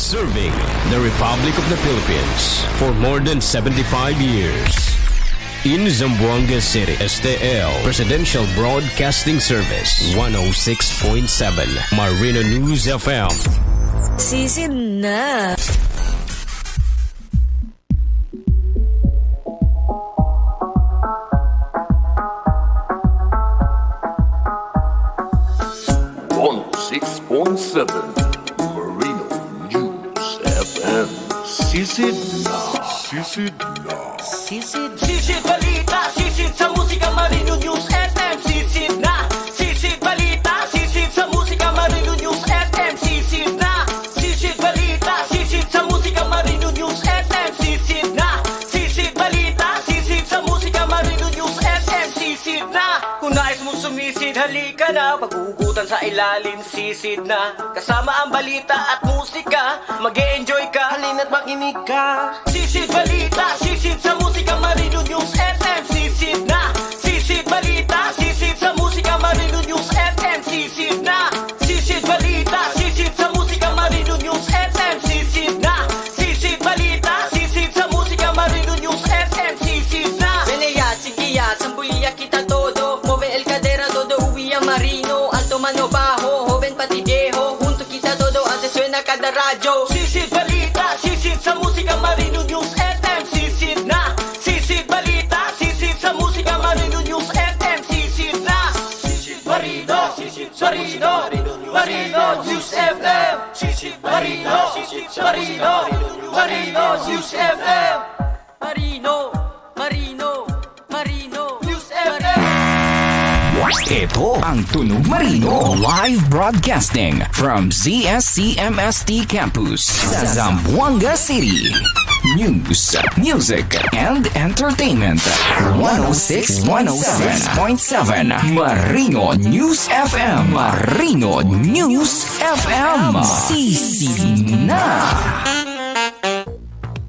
Serving the Republic of the Philippines for more than 75 years. In Zamboanga City, STL Presidential Broadcasting Service, 106.7 Marino News FM. Sisid na. 106.7 Marino News FM. Sisid na. Sisid na. Sisid. Sisid balita, sisid sa musika, Marino News FM, sisid na. Sisid balita, sisid sa musika, Marino News FM, sisid na. Sisid balita, sisid sa musika, Marino News FM, sisid na. Sisid balita, sisid sa musika, Marino News FM, sisid na. Kung nais mo sumisid, halika na. Paghugutan sa ilalim, sisid na. Kasama ang balita at musika, mag enjoy ka, halina't makinig ka. Sisid balita, sisid sa musika, Marino News FM, sisid na. Sisid balita, sisid sa musika, Marino News FM, sisid na. Sisid balita, sisid sa musika, Marino News FM, sisid na. Sisid balita, sisid sa musika, Marino News FM, sisid na. Menea, sigia, sambulia kita todo. Move el cadera, todo uwi ang marino. Alto mano bajo, joven pati viejo. Junto kita todo, antes suena cada radyo. Sisid balita, sisid sa musika, Marino News FM, sisid na. Sisid balita, sisid sa musika, Marino News FM, sisid na. Sisid Marino, sisid Marino, Marino News FM, sisid Marino, sisid Marino, Marino News FM, Marino, Marino, Marino News FM. Ito ang Tunog Marino live broadcasting from ZSCMST Campus sa Zamboanga City. News, music, and entertainment. 106.7 Marino News FM. Marino News FM. Sisi na!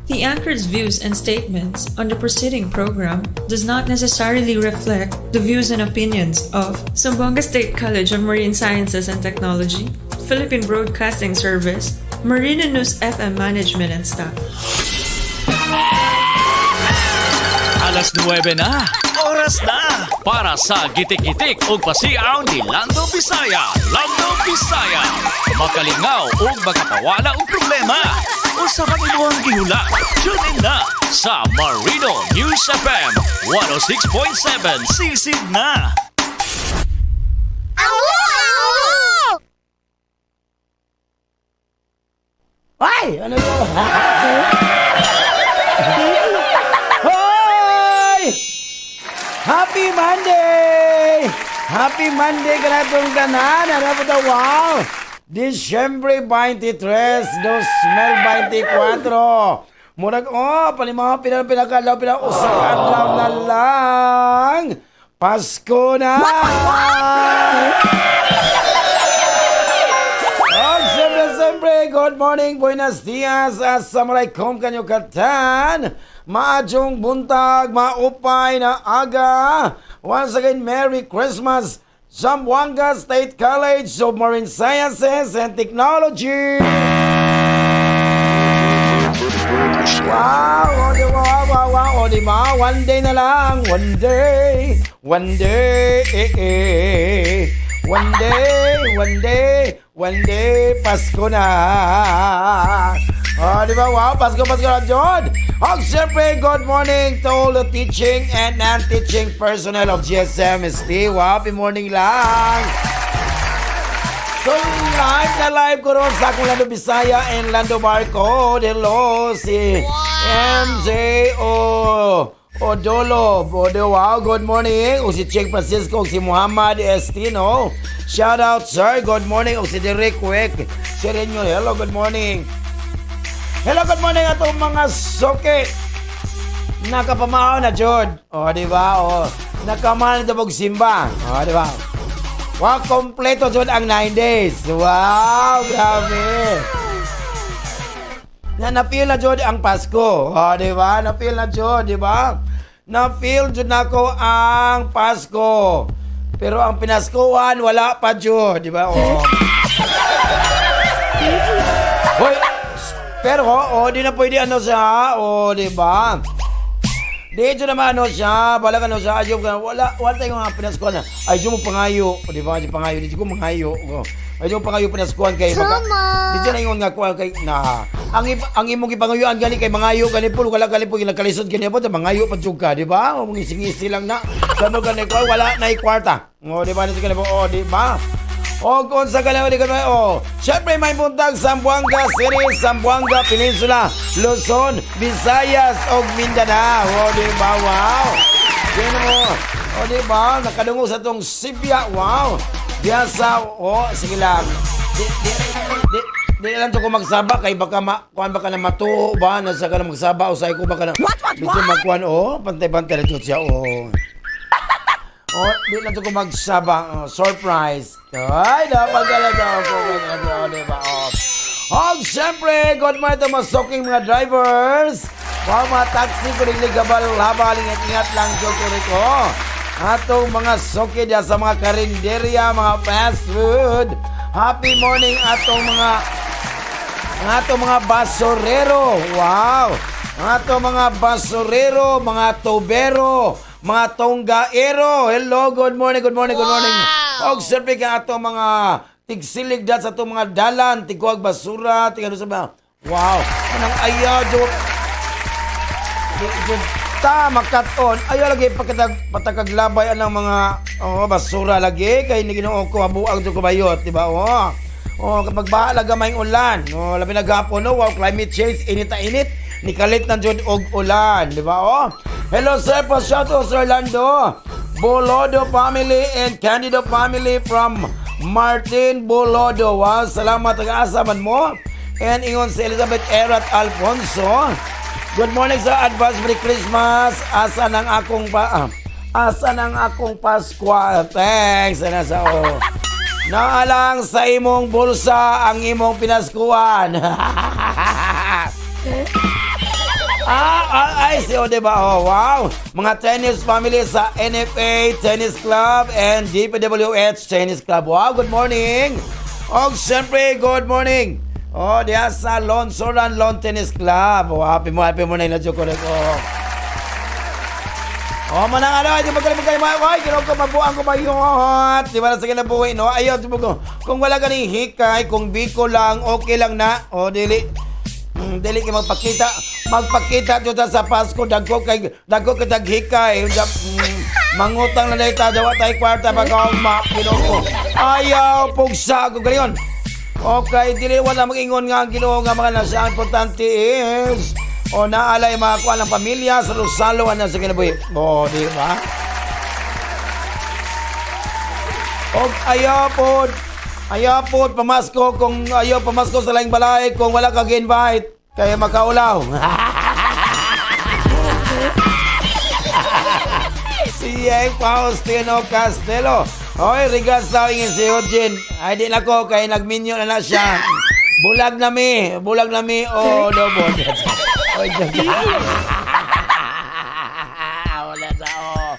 The anchor's views and statements on the preceding program does not necessarily reflect the views and opinions of Zamboanga State College of Marine Sciences and Technology, Philippine Broadcasting Service, Marina News FM management and staff. Alas 9 na. Oras na para sa gitik-gitik ug pasiaw ni Lando Bisaya. Lando Bisaya. Makalingaw ug makapawala og problema. Usa ka imuhang gihula. Tune in na sa Marino News FM 106.7. Sisid na. Ay! Ano to? Hoy! Happy Monday! Happy Monday kanatong tanan! Ano po to? Wow! Disyembre 23, 2024. Murag, oh, palima, pinang pinakalaw, pinang usang adlaw na lang. Pasko na! Oh, siyempre, siyempre, good morning, buenos dias, assalamualaikum kanyo katan. Maadjong buntag, maupay na aga. Once again, Merry Christmas, Zamboanga State College of Marine Sciences and Technology. Wow, oh, di ba? Wow, wow, wow, oh, di ba? One day na lang, one day, one day, eh, eh. One day, one day, one day, Pasko na. Oh, di ba? Wow, Pasko, Pasko na, John. Oh, siyempre, good morning to all the teaching and non-teaching personnel of GSMST. Wow, happy morning lang. So, live na live ko ron sa akong Lando Bisaya and Lando Barcode. Hello, si MJ O. Odolo. Odo, wow, good morning. O si Cheng Francisco, o si Muhammad Estino. Shout out, sir. Good morning. O si Derek Wick. Si Renyo, hello, good morning. Hello, good morning atong mga suki. Nakapamao na, Jod. O, di ba? O, nakamahal na tabog simba. O, di ba? Wow, kompleto jud ang 9 days. Wow, grabe. Na na-feel na jud ang Pasko. O, di ba? Na-feel na jud, di ba? Na-feel jud nako ang Pasko. Pero ang pinaskuhan, wala pa jud, di ba? O. Hoy, Pero, oh, di na pwede ano siya, oh, di ba? Dito naman ano siya, bala ano siya, ayaw ka, wala, wala tayong mga pinaskuhan na. Ay, mo pangayo, o, di ba, di pangayo, di ko mangayo. Oh. Ay, mo pangayo pinaskuhan kay baka. Dito na ingon nga kuha kay na. Ang imong gipangayuan gani kay mangayo gani po, wala gani po nagkalisod gani po, mangayo pa jud ka, di ba? O ngisi-ngisi lang na. Samo gani ko wala na kwarta. O, di ba, gani po, o, di ba? O kung sa kalawa di ka o. Siyempre may buntag Zamboanga City, Zamboanga Peninsula, Luzon, Visayas o Mindanao. O di ba? Wow. Yan mo. O di ba? Nakadungog sa tong Sibya. Wow. Diyan sa o sige lang. Di di di di lang to ko magsaba kay baka ma, kuan baka na matuo ba na sa ka na magsaba o sa ko baka na medyo magkuan o pantay-pantay na siya o. Oh, di lang to ko magsaba. Oh, surprise. Ay, dapat talaga ako. Oh, di ba? Oh. Oh, siyempre, good morning to mga soking mga drivers. Wow, mga taxi, kuliglig gabal, habal, ingat-ingat lang, Joko Rico. Atong mga soki diya sa mga karinderya, mga fast food. Happy morning atong mga basurero. Wow! Atong mga basurero, mga tubero, mga tonggaero. Hello, good morning, good morning, good morning. Wow. Og siyempre ka atong mga tigsilig dyan sa atong mga dalan, tigkuag basura, tig ano sa mga. Wow! Manang ayaw, jo. Ta makaton. Ayaw lagi pagkatag patakaglabay anang mga oh, basura lagi kay ni Ginoo ko habuang jud ko bayot, di ba? Oh. Oh, kapag baha lang gamay ulan, no, labi na gapon no, wow, climate change, init na init, nikalit na jud og ulan, di ba? Oh. Hello sir, pa shout out Sir Lando. Bolodo family and Candido family from Martin Bolodo. Wow, salamat taga-asa man mo. And ingon si Elizabeth Erat Alfonso. Good morning sir, advance Merry Christmas. Asa nang akong pa asa nang akong Pasko. Thanks ana sa oh. Naalang sa imong bulsa ang imong pinaskuan. Ay, si o, diba? Oh, wow. Mga tennis family sa NFA Tennis Club and DPWH Tennis Club. Wow, good morning. Oh, siyempre, good morning. Oh, diya sa Lonsoran Lawn Tennis Club. Oh, happy morning na Joko Rico. Oh, manang ano, di ba kayo magkayo, ay, ginaw ko, mabuang ko bayot. Di ba na sa kinabuhi, no? Ayaw, di ba ko, kung wala ka ning hikay, kung biko lang, okay lang na. O, dili, dili kayo magpakita, magpakita dito sa Pasko, dagko kay daghikay. Mangutang na dahil dawa tayo kwarta, pagkaugma, ginaw ko. Ayaw, pugsa, ko gayon. Okay, dili, wala mag-ingon nga ang Ginoo nga mga nasa importante is, o naalay mga kuha ng pamilya sa Rosalo na sa kinabuhi. O, di ba? O, ayaw po, pamasko, kung ayaw pamasko sa laing balay, kung wala kang invite, kaya makaulaw. Si Faustino Castelo. Hoy, regards sa ingin si Eugene. Ay, di na ko, kaya nagminyo na na siya. Bulag na mi, o, dobo. Oy, wala sa oh.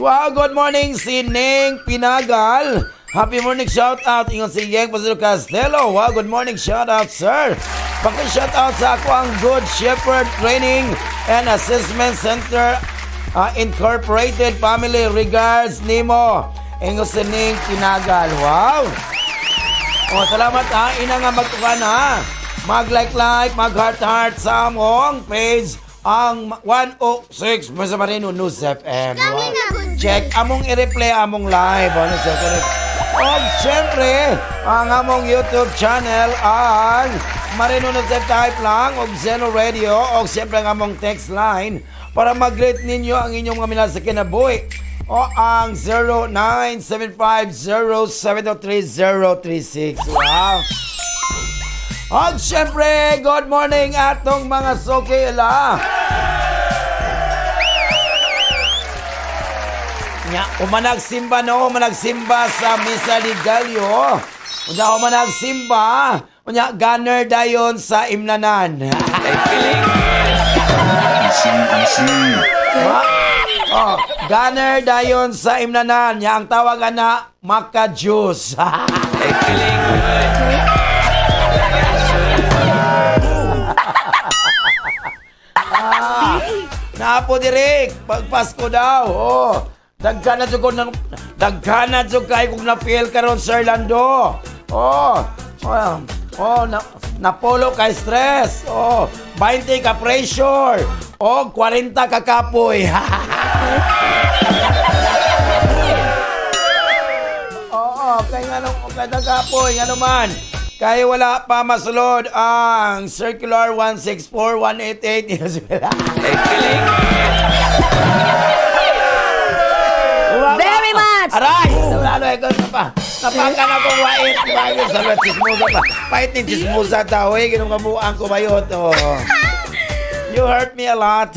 Wow, good morning si Ning Pinagal. Happy morning shout out ingon si Yeng Pastor Castelo. Wow, good morning shout out sir. Paki-shout out sa ako ang Good Shepherd Training and Assessment Center Incorporated family. Regards nimo. Ingon si Ning Pinagal. Wow. Oh, salamat ha. Ina nga magtukan ha. Mag-like-like, mag-heart-heart sa among page ang 106 sa Marino News FM. Wow. Check among i-replay among live. Ano siya? Og syempre, ang among YouTube channel ang Marino News FM, type lang og Zeno Radio og syempre ang among text line para mag-greet ninyo ang inyong mga minahal sa kinabuhi. O ang 0975073036. Wow! At syempre, good morning atong mga suki ila. Nya, umanagsimba no, umanagsimba sa Misa de Gallo. Unya umanagsimba, unya gunner dayon sa Imnanan. Oh, gunner dayon sa Imnanan. Nya ang tawagan na Maka Juice. Lapu-lapu diri. Pag Pasko daw. Oh. Daghan na jud ko ng daghan na jud kay kung na-feel karon, Sir Lando. Oh. Oh, oh na, napolo kay stress. Oh, 20 ka pressure. Oh, 40 ka kapoy. Oo, kay nga nung kay kapoy, nga naman. Kaya wala pa masulod ang Circular 164188. Very much! Aray! Wala na, ikaw na pa. Napaka na kong wait. Wait sa mga chismosa pa. Pait ni chismosa ta. Uy, ginong kabuang ko bayot. Oh. You hurt me a lot.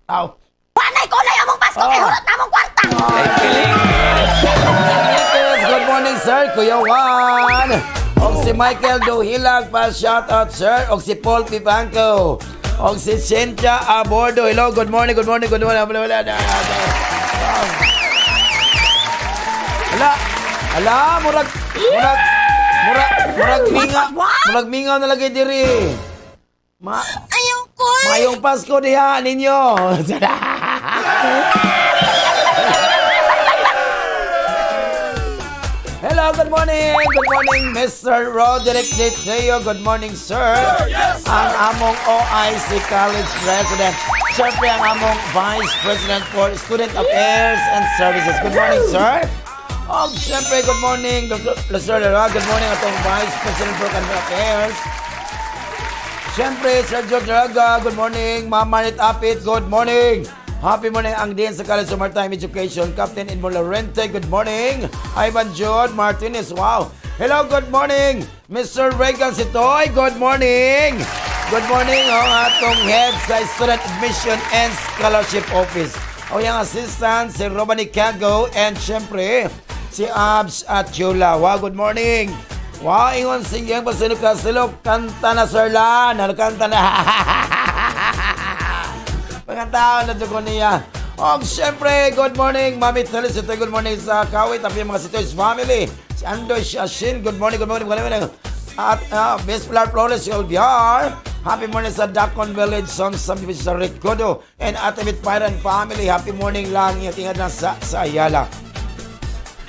Aw. Wanay kulay among Pasko kay Oh. hurot na among kwarta. Yes, good morning, sir. Kuya Juan. Og si Michael Duhilag pa shout out, sir. Og si Paul Pipanco. Og si Cynthia Abordo. Hello, good morning, good morning, good morning. Wala, wala, wala. Wala. Ala, murag, murag, murag, murag minga, murag mingaw na lagi diri. Ma, Ayaw ko. Mayong Pasko diha ninyo. Hello, good morning. Good morning, Mr. Roderick Diteo. Good morning, sir. Ang among OIC College President. Siyempre, ang among Vice President for Student Affairs and Services. Good morning, sir. Oh, siyempre, good morning, Dr. Sir Lera. Good morning, atong Vice President for Academic Affairs. Siyempre, Sir George Raga, good morning. Ma'am Marit Apit, good morning. Happy morning ang Dean sa College of Maritime Education, Captain Edmond Lorente, good morning. Ivan Jude Martinez, wow. Hello, good morning. Mr. Regan Sitoy, good morning. Good morning, oh, atong head sa Student Admission and Scholarship Office. O yung assistant, si Romani Cago, and siyempre, si Abs at Chula. Wow, good morning. Wow, ingon sige ang pasino ka silo, kanta na, Sir Lan. Ano kanta na? Mga tao na ko niya. Oh, siyempre, good morning, Mami Felicity. Good morning sa Kawit, ang mga Sitoy's family. Si Andoy Shashin, good morning, good morning, good morning. At Miss Pilar Flores, LBR. Happy morning sa Dacon Village, Son Subdivision sa Ricodo. And Atemit Pyran family, happy morning lang. Ingat-ingat lang sa Ayala.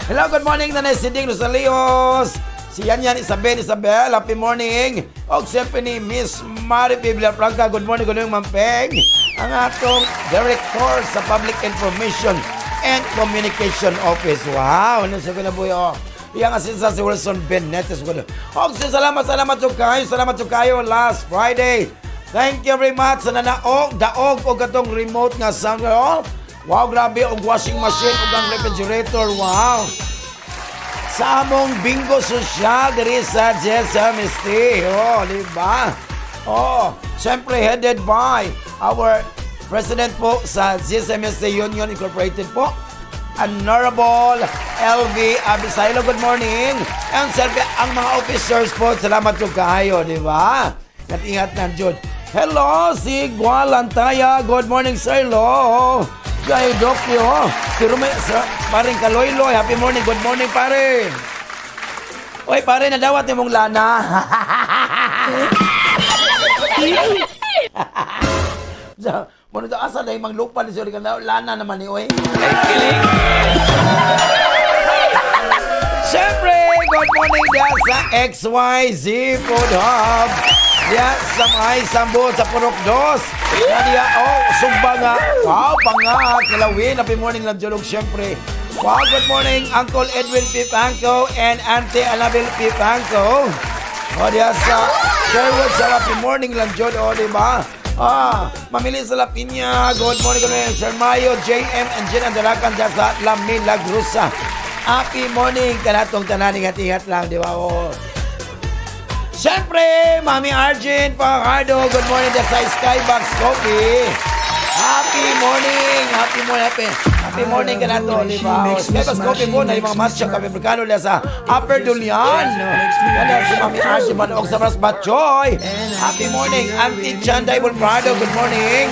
Hello, good morning, Nanay Siding Rosalios. Si Yan Yan Isabel Isabel, happy morning. O siyempre ni Miss Mari Biblia Franca, good morning, Ma'am Peng. Ang atong Director sa Public Information and Communication Office. Wow, ano siya ko oh. Iyang assistant si Wilson Benetes. Og salamat, salamat to kayo, salamat to kayo last Friday. Thank you very much sa nanaog, daog og katong remote nga sound. Oh, wow, grabe og washing machine ug ang refrigerator. Wow. Sa among bingo social diri sa GSMST. Oh, di ba? Oh, siyempre headed by our president po sa GSMST Union Incorporated po, Honorable LV Abisaylo. Good morning. And siyempre, ang mga officers po, salamat po kayo, di ba? At ingat na, Jud. Hello, si Gualantaya. Good morning, sir. Hello. Jay Dokyo. Si Rumi, sir, paring Kaloyloy. Happy morning. Good morning, pare. Oy, pare, nadawat nimong lana. Sa, muna daw, asa na yung manglupa ni Sir Lana naman ni, oy. Siyempre, good morning diyan sa XYZ Food Hub. Diyan sa may sambo sa Purok Dos. Na diya, oh, sugba nga. Wow, panga, kilawin. Happy morning lang, Julog, siyempre. Wow, good morning, Uncle Edwin Pipanco and Auntie Annabel Pipanco. O, diyan sa Sherwood sa happy morning lang, Jod. O, di ba? Ah, Mamili sa La Piña. Good morning, Sir Mayo, JM, and Jen Andalakan dyan sa La Milagrosa. Happy morning kanatong tanan, ingat-ingat lang, di ba? Oh. Siyempre, Mami Arjun Fajardo, good morning dyan sa Skybox Coffee. Happy morning! Happy morning! Happy, happy morning ka na to, di ba? Oh, Skybox Coffee po na yung mga matcha kape Americano dyan sa Upper Dulian. Yan si Mami Arjun Manoog sa Bras Batchoy. Happy morning, Auntie Chanday Bolprado, good morning.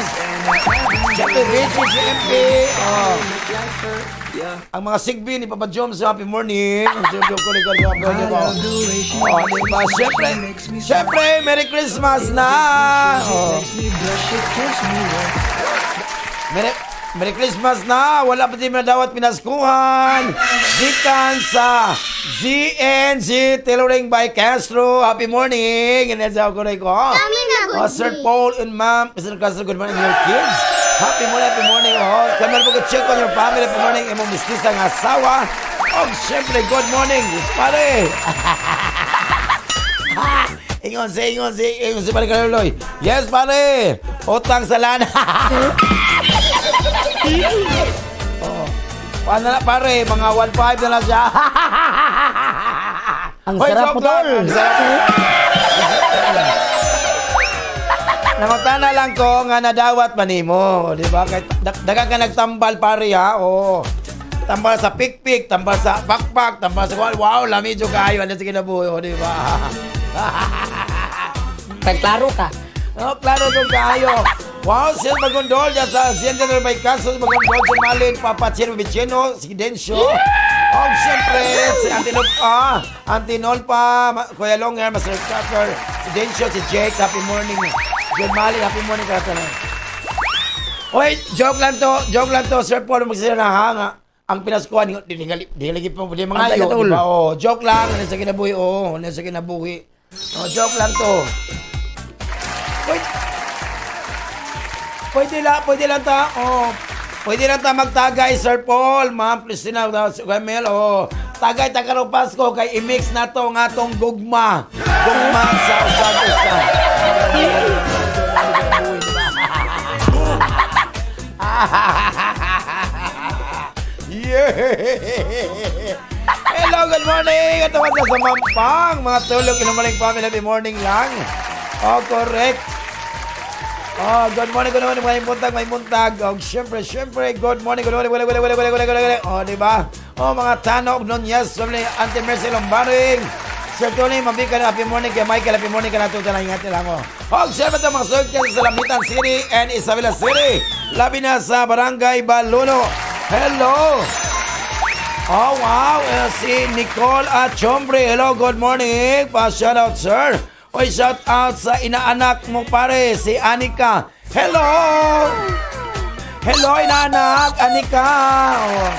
Siyempre, Richie GMP. Oh. Ang mga sigbi ni Papa Joms, happy morning. Siyempre, oh, di ba? Siyempre, siyempre, Merry Christmas na! Oh. Merry, Merry Christmas na! Wala pa din dawat pinaskuhan! Gikan sa ZNG Tailoring by Castro. Happy morning! And that's how ko. Kami na, good Oh, Sir Paul and Ma'am, Mr. Castro, good morning your kids. Happy morning, happy morning. Oh, kami po check on your family. Happy morning, imong mistisa nga asawa. Oh, syempre, good morning. Pare. Ingon si pare Kaluloy. Yes, pare. Utang sa lana. Oh. Paano na pare, mga 1.5 na lang siya. Ang Hoy, sarap joke mo, lang. tol. Ang sarap. Nangutana lang ko nga nadawat man nimo, di ba? Kay daghang ka nagtambal pare ha. Oo. Tambal sa pikpik, tambal sa pakpak, tambal sa wow, lami jud kaayo ano sa kinabuhi, oh, di ba? Nagklaro ka. Oh, klaro jud kaayo. Wow, Sil Magondol, dyan sa Sienza del Baycaso, Magondol, si Malin, Papa Chino Vicino, si Densyo. Oh, siyempre, si Antinolpa, Antinolpa, Kuya Longer, Master Tucker, si Densyo, si Jake, happy morning. John Malin, happy morning ka tanan. Oy, joke lang to, Sir Paul, magsila na ha, nga. Ang pinaskuhan, di di di pa di mga Antay ayo, ka, tol. di ba? Oh, joke lang, ano sa kinabuhi, oh, ano sa kinabuhi. Oh, joke lang to. Pwede, pwede lang ta, oh. Pwede lang ta magtagay, Sir Paul, Ma'am Christina, Gamel, oh. Tagay ta karong Pasko kay i-mix na to nga tong gugma. Gugma sa usag-usa. Yeah! Hello, good morning! Ito nga sa Mampang, mga tulog, inumaling family, happy morning lang. Oh, correct. Oh, good morning, may buntag, may buntag. Oh, syempre, syempre, good morning, good morning, good morning, good morning, good morning, good morning. Oh, di ba? Oh, mga Tanok, Nunez, family, Auntie Mercy Lombaring. Sir Tony, mabika na, happy morning kay Michael, happy morning ka na ito, ingat lang, oh. Oh, syempre ito, mga sugyan sa Lamitan City and Isabela City. Labi na sa Barangay Baluno. Hello! Oh, wow! Si Nicole Achombre. Hello, good morning. Pa-shout out, sir. Oy, shout out sa inaanak mo pare, si Anika. Hello! Hello, inaanak, Anika. Oh.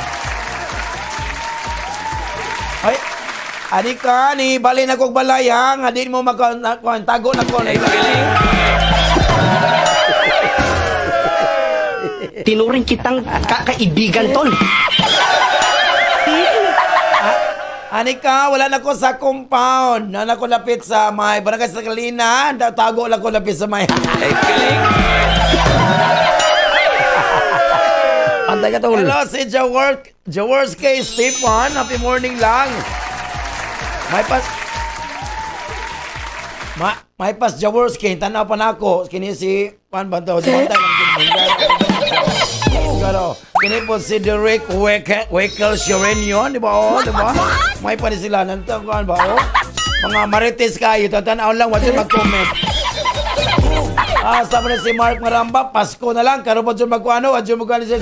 Ay, Anika, ni bali na kog balay ha. Nga di mo maka na, kuwan, tago na ko. Tinuring kitang kakaibigan, tol. Anika, wala na ko sa compound. Na ko lapit sa may barangay sa Kalina. Tago lang ko lapit sa may. Antay ka, tol. Hello, si Jawork, Jaworski Stephen. Happy morning lang. May pas Ma, may pas Jaworski, tanaw pa nako. Kini si pan ba to? Bantay Garo. Kini po si Derek Weke, Wekel Shirenyo, di ba? Oh, di ba? May pa ni sila nanto kuan ba? Oh. Mga marites kayo, tanaw lang wa mag-comment. Ah, sabi na si Mark Maramba, Pasko na lang, karon pa dyan magkuano, adyo magkuano siya.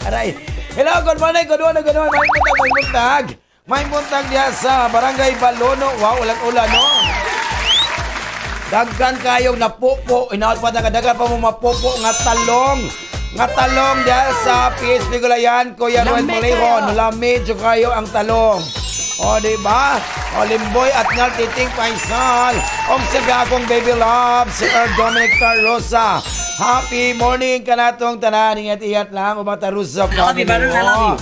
Aray. Hello, good morning, good morning, good morning. May buntag, may buntag. May buntag diya sa Barangay Balono. Wow, ulan-ulan, no? Daghan kayong napupo. Inaot pa daga pa mo mapupo nga talong. Nga talong diya sa PSP Gulayan, Kuya Ruel Molehon. Lami jud kayo ang talong. O, di ba? O, Limboy at ngal Titing Paisal. O, siyempre akong baby love, si Earl Dominic Tarosa. Happy morning kanatong tanan. Ingat-ingat lang. O, Tarosa family. Oh.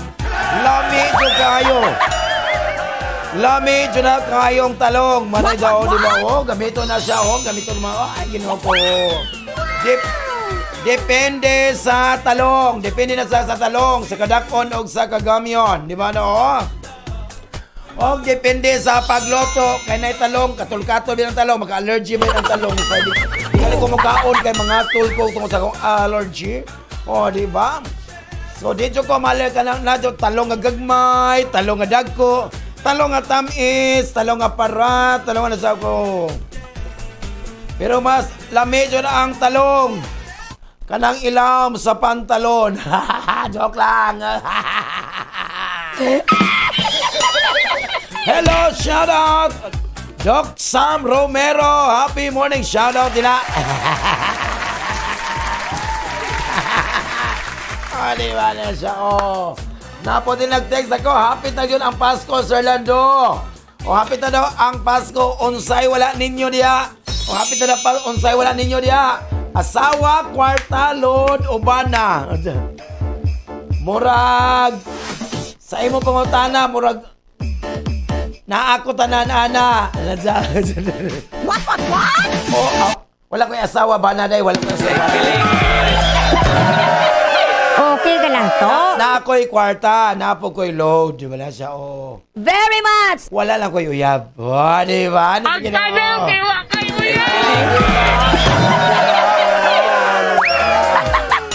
Lami jud kayo. Lami jud na kayong talong. Manay daw, di ba? Oh, gamito na siya. Oh, gamito na. Oh, ay, ginoo ko. Depende sa talong. Depende na sa talong, sa kadakon o sa kagamyon. Di ba no? Oh? O, depende sa pagloto. Kay nay talong, katulkato din ang talong. Maka-allergy man ang talong. Pwede. Di ko mukaon kay mga tulko tungkol sa akong allergy. O, di ba? So, dito ko malay ka lang na talong nga gagmay, talong nga dagko, talong nga tamis, talong nga para, talong nga nasa ko. Pero mas lami dyan ang talong. Kanang ilam sa pantalon. Joke lang. Hello, shout out. Doc Sam Romero, happy morning. Shout out nila. Ah, di ba na siya? Oh. Napo din nag-text ako, happy na yun ang Pasko, Sir Lando. O happy na daw ang Pasko, unsay wala ninyo diya. O happy na daw unsay wala ninyo diya. Asawa, kwarta, load, ubana. Murag sa imo pangutana, murag naa ko tanan ana. What, what, what? Oh, ah, wala ko'y asawa ba na day, wala ko'y asawa. Okay ka lang to? Na ako'y kwarta, na po ko'y load, di ba na siya? Oh. Very much! Wala lang ko'y uyab. Oh, di ba? Ano ginawa?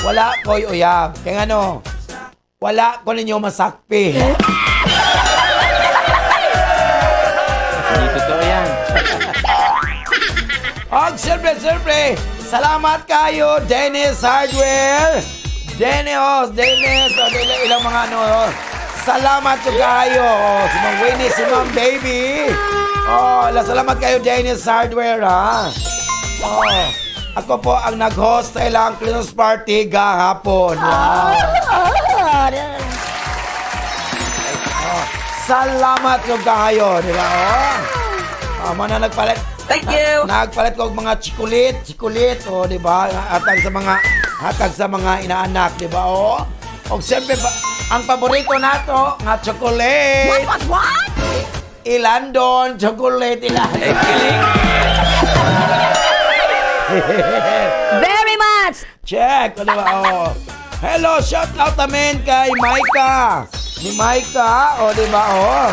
Wala ko'y uyab. Kaya ano, wala ko ninyo masakpi. Hindi totoo yan. Og siyempre, siyempre, salamat kayo, Dennis Hardware. Dennis, oh, Dennis, oh, Dennis, ilang mga ano, oh. Salamat ko kayo. Oh, si Ma'am Winnie, si Ma'am Baby. Oh, la, salamat kayo, Dennis Hardware, ha. Oh, ako po ang nag-host sa ilang Christmas party gahapon. Wow. Oh, salamat ko kayo, di ba? Oh. Oh, na nagpalit. Thank you. Nagpalit ko og mga chikulit, chikulit, oh, di ba? Hatag sa mga inaanak, di ba? Oh. Og siyempre pa, ang paborito nato nga chocolate. What, what, what? Ilandon, chocolate, ilandon. Very much! Check, ano ba? Oh. Hello, shout out namin kay Maika. Ni Maika, oh, di ba? Oh.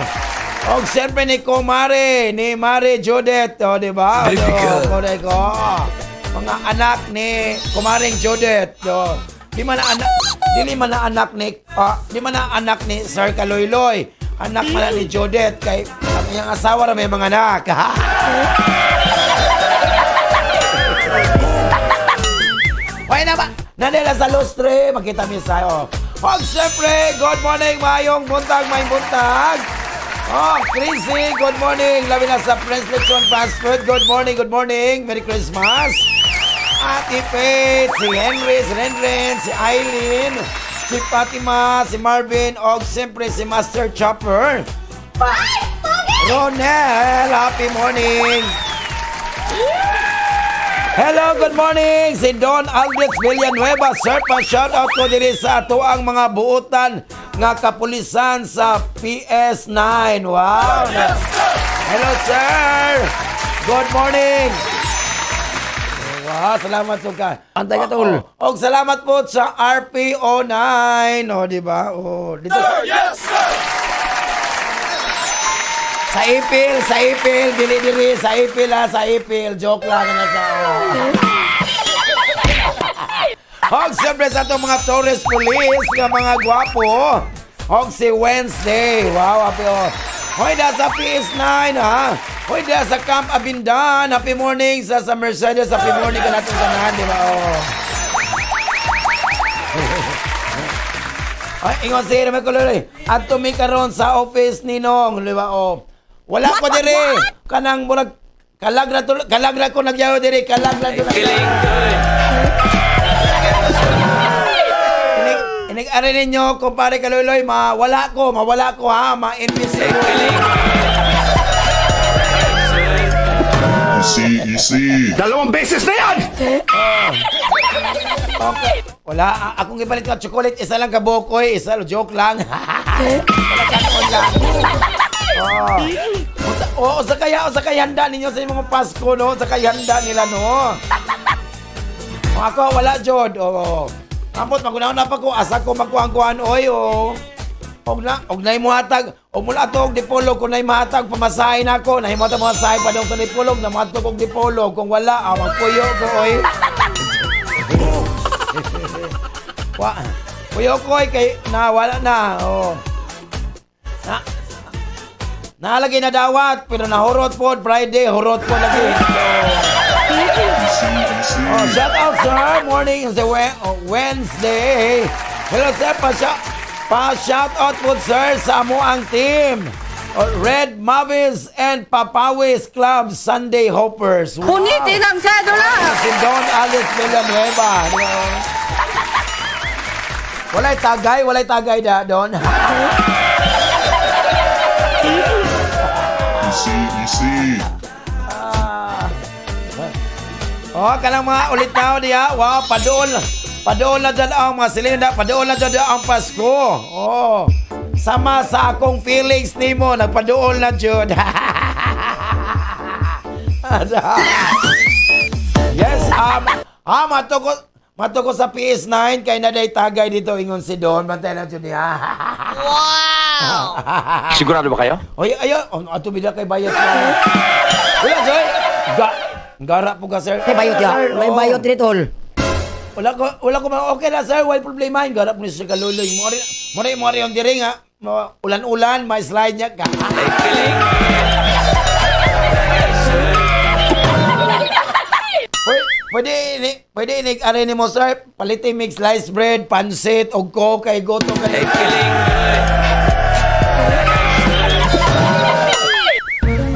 Og siyempre ni Kumare, ni Mare Judith, oh, di ba? Oh, correct, oh. Mga anak ni Kumaring Judith, oh. Di man na anak, dili man na anak ni di man na anak ni Sir Kaloyloy. Anak man na ni Judith kay ang iyang asawa ra may mga anak. Hoy na ba? Nandila sa lustre, makita mi sayo. Og syempre, good morning, mayong buntag, may buntag. Oh, Chrissy, good morning. Labi na sa Prince Lechon Fast Food. Good morning, good morning. Merry Christmas. Ate Faith, si Henry, si Renren, si Eileen, si Fatima, si Marvin, og siyempre si Master Chopper. Ronel, happy morning. Hello, good morning! Si Don Aldrich Villanueva, sir, pa shoutout ko diri sa ato ang mga buutan nga kapulisan sa PS9. Wow! Hello, sir! Good morning! Wow, salamat suka. Antay ka tol. Og salamat po sa RPO9. O, di ba? O, dito. Sir, yes, sir! Sa ipil, dili dili, sa ipil ha, sa ipil. Joke lang na sa. Oh. Hog, siyempre sa atong mga Torres Police nga mga gwapo. Hog si Wednesday. Wow, happy oh. Hoy, da sa PS9 ha. Hoy, da sa Camp Abindan. Happy morning sa Mercedes. Happy morning ka natin tanan, di ba? Oh. Ay, ingon si Irma Kululoy. At tumi karon sa office ni Nong, di ba? Oh. Wala ko diri. Kanang murag kalagra to, kalagra ko nagyaw diri, kalagra ko nagyaw. Inig inig ari ninyo kumpare Kaluloy, mawala ko, mawala ko ha, ma-invisible. Easy, easy. Dalawang beses na yan! Okay. Wala, akong ipalit ka chocolate, isa lang ka bukoy, isa joke lang. Wala ka noon lang. Oh. Oo, sa kaya handa ninyo sa mga Pasko, no? Sa kaya handa nila, no? O, ako, wala, Jod. Oo. Tapos, magunaon na pa ko, asa ko magkuhan-kuhan, oy, oh. Og na, og nay muhatag, og mula ato og dipolog kung nay mahatag pamasahe na ako, nay muhatag pamasahe pa dong sa dipolog, na muhatag og dipolog kung wala, ah, magpuyo ko oy. Wa, puyo ko oy kay na wala na. Oh. Na Nalagay na dawat pero nahurot po Friday, hurot po lagi. Easy, easy. Oh, shout out sir. Morning is the Wednesday. Hello sir, pa shout out po sir sa amo ang team. Oh, Red Mavis and Papawis Club Sunday Hoppers. Wow. Punitin ang sedula! Si Don Alice Villanueva. Di ba? Walay tagay da, Don. Easy, easy. Oh, kanang mga ulit na diya. Wow, padool. Padool na dyan ang mga silinda. Padool na dyan ang Pasko. Oh. Sama sa akong feelings nimo, nagpadool na jud. Yes, matuko sa PS9 kay naday tagay dito ingon si Don. Bantay na jud niya. Wow! Sigurado ba kayo? Oy, ayo, oh, ato bida kay bayot. Wala, sir. Gara po ka, sir. May bayot ya. Sir, May oo. bayot rin, tol. Wala ko okay na, sir, wala problema. Gara po ni sir Kaluloy. Mo rin yung diri nga. Ulan-ulan, may slide niya ka. Pwede inig are ni mo, sir. Palitin mix sliced bread, pansit, og coke, kay goto kay.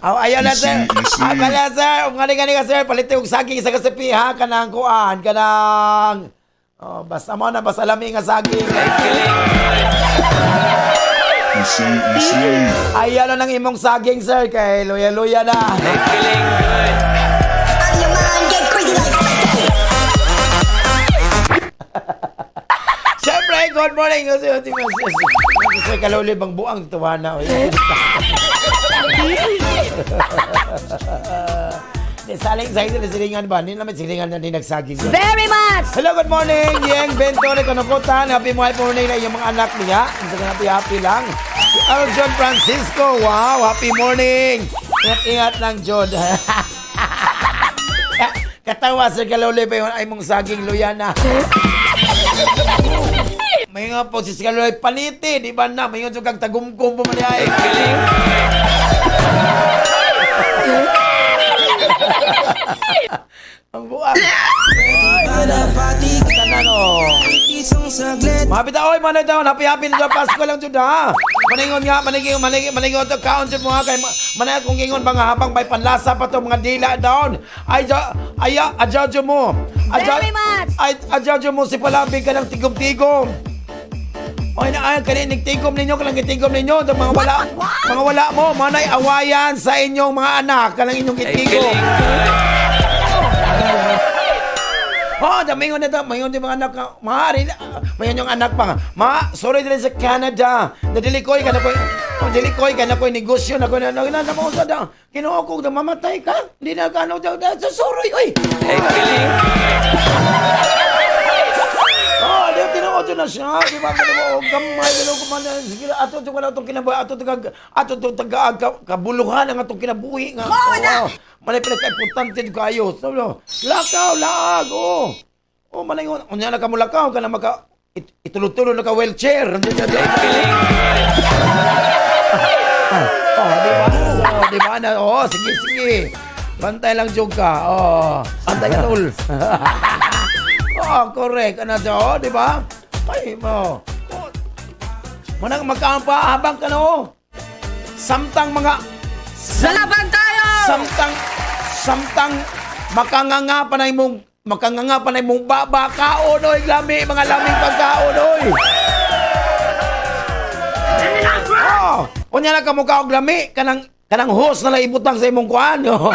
Aw, ayaw na, sir. Easy, easy. Ay, pala, sir. Kung gani ka, sir, palitin og saging sa kasapi, ha? Kanang kuan, kanang. Oh, basta mo na, basta lami nga saging. Easy, easy. Ayaw na ng imong saging, sir, kay luya-luya na. Siyempre, good morning. Sir Kaluli, bang buang tuwa na. Oy. Di, saling sa sila silingan ba? Hindi naman silingan na din nagsaging. Very much! Hello, good morning. Yeng Bento ni Kanukutan. Happy morning na iyong mga anak niya. Ang happy, happy lang. Si Arjun Francisco. Wow, happy morning. Ingat-ingat lang, Jod. Katawa, Sir Kaluli, pa yun ay mong saging luya na. May nga po si Sir Kaluli, paniti, di ba na? May nga kag tagumkum po man ay. Ang buang. Tanan oh. Mapit oy manay daw happy happy na Pasko lang jud ha. Maningon nga maningon maningon maningon to kaon jud mo ha kay manay akong ingon ba nga habang may panlasa pa to mga dila down. Ay ay adyo jud mo. Adyo Very much. Ay adyo jud mo si palabig ka ng tigom-tigom. Oy na ay kani tigom ninyo kanang gitigom ninyo mga wala mga wala mo manay awayan sa inyong mga anak kanang inyong gitigom. Oh, damingon na to. Mayon di mga anak ka. Maaari na. Mayon yung anak pa nga. Ma, sorry din sa Canada. Nadilikoy ka na ko. Oh, dilikoy ka na ko negosyo na ko na na na na mo sa da. Kinuha ko na mamatay ka. Hindi na ka ano daw. Sa suroy oy. Oh, di tinuod na siya. Di ba kano mo gamay dili ko man sige ato to wala tong kinabuhi ato to ato to taga kabuluhan ang atong kinabuhi nga. Oh, na. Malay pinaka-importante kayo. So, lakaw laag oh. Oh, malay unya na ka mulakaw ka na maka itulo-tulo na ka wheelchair. Oh, di ba? So, di ba na? Oh, sige, sige. Bantay lang jud ka. Oh, bantay ka tol. Oh, correct. Ano to, oh, di ba? Ay, mo. Oh. Manang magkaampa habang ka no. Samtang mga Lalaban tayo! Samtang samtang makanganga pa na imong baba kaon oy lami mga laming pagkaon oy. Oh, unya na ka mukha og lami kanang kanang host na lang ibutang sa imong kuan. Oh.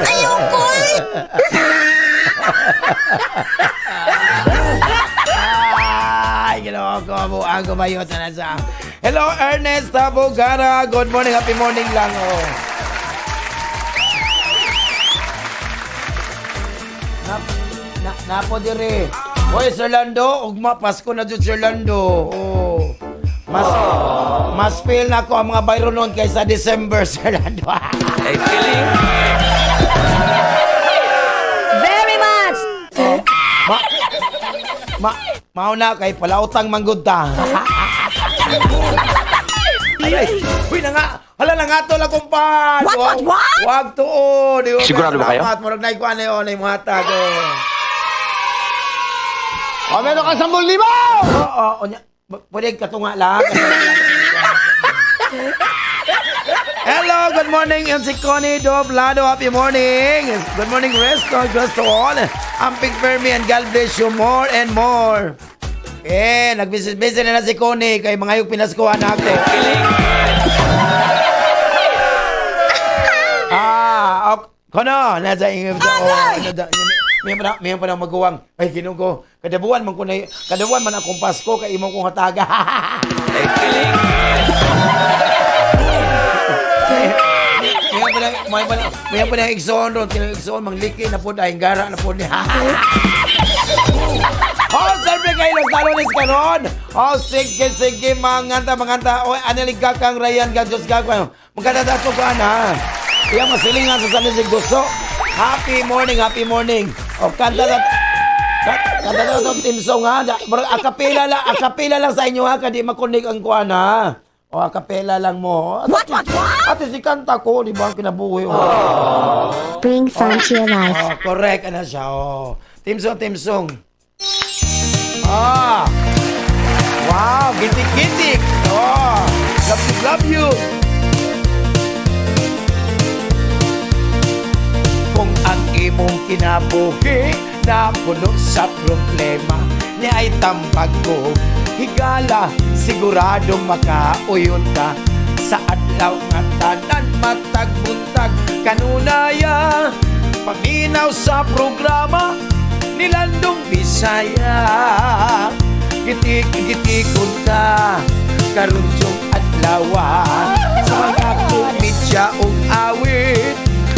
Ayoko! Ay, ginoo ko, buang gumayot na sa. Hello, Ernest Tabugara. Good morning, happy morning lang. Oh. Na, napo dire. Hoy, Sir Lando, ugma Pasko na jud Sir Lando. Oh. Mas mas feel na ako ang mga bayro noon kaysa December, Sir Lando. Very much! Ma, ma, mauna kay palautang manggod ta. Ay, uy na nga. Hala na nga to la kumpan. What? Wag tuod. Di ba? Sigurado ba kayo? Salamat, murag na ikuan na yun, ay mga hatag. Oh. O, meron kang 10,000! Oo, unya. Pwede katunga lang. Hello, good morning. Yan si Connie Doblado. Happy morning. Good morning, Resto. Good to all. Amping Fermi and God bless you more and more. Eh, nag-busy na na si Connie kay mga yung pinaskuhan ako. Ah, ok. Kono, nasa ingim sa oh, may pa na maguwang. Ay, Ginoo ko. Kadabuan man ko na, kadabuan man akong Pasko kay imong kong hataga. May pa na igsoon ron, kinang igsoon mangliki na pod ay gara na pod. Oh, siyempre kayo los talones karon. Oh, sige, sige, manganta, manganta. Oh, analig ka kang Ryan, ka Diyos ka. Magkanta sa ato ka na. Iya, masilingan sa San Jose Gusto. Happy morning, happy morning. Oh, kanta na. Kanta na itong team song ha. Murag akapela lang sa inyo ha, kadi makunig ang kuan ha. O, akapela lang mo. What? Ate, si kanta ko, di ba, ang kinabuhi. Oh. Bring fun to your life. Oh, correct ana siya. Oh. Team song, team song. Ah. Wow, gitik-gitik. Oh. Love you, love you. Kung ang imong kinabuhi napuno sa problema ni ay tambag ko higala, siguradong makauyon ka sa adlaw nga tanan matag buntag kanunaya paminaw sa programa ni Landong Bisaya. Gitik-gitikon ka karunjong adlawa sa mga komedya ug awit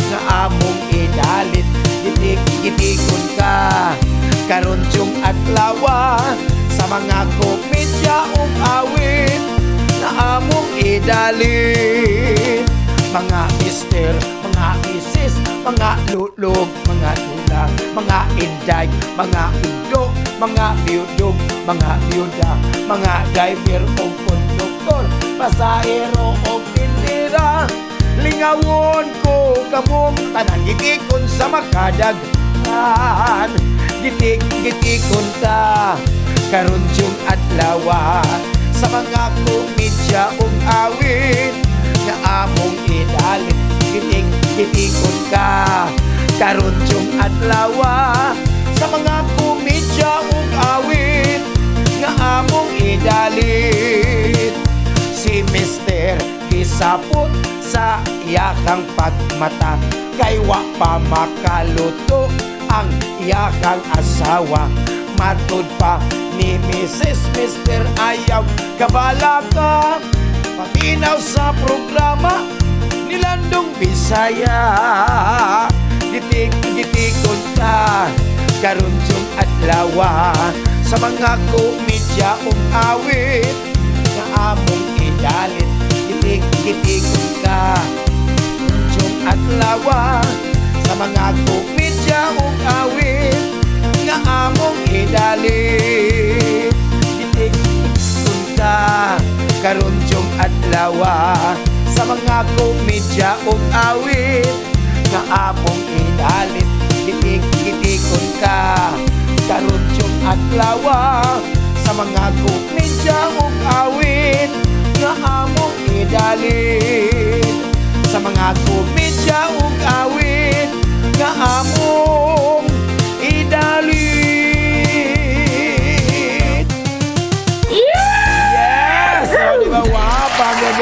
nga among idalit. Gitik-gitikon ka karunjong adlawa sa mga komedya ug awit nga among idalit. Mga mister, mga misis, mga lulog, mga lula, mga inday, mga udo, mga biyudog, mga biyuda, mga driver o konduktor, pasahero o tindera. Lingawon ko kamong tanan, gitikon sa makadaghan. Gitik-gitikon ta karunjung adlawa sa mga komedya ug awit nga among idalit. Gitik-gitikon ka karunjung adlawa sa mga komedya ug awit nga among idalit. Si Mister gisapot sa iyakang pagmata kay wa pa makaluto ang iyakang asawa. Matud pa ni Mrs. Mister ayaw kabala ka paminaw sa programa ni Landong Bisaya. Gitik-gitikon ka karunjung adlawa sa mga komedya ug awit nga among idalit. Gitik-gitikon ka karunjung adlawa sa mga komedya ug awit nga among idalit. Gitik-gitikon ka karunjung adlawa sa mga komedya ug awit nga among idalit. Gitik-gitikon ka karunjung adlawa sa mga komedya ug awit nga among idalit. Sa mga komedya ug awit nga among idalit. Yes! So, di ba? Wow, pagod.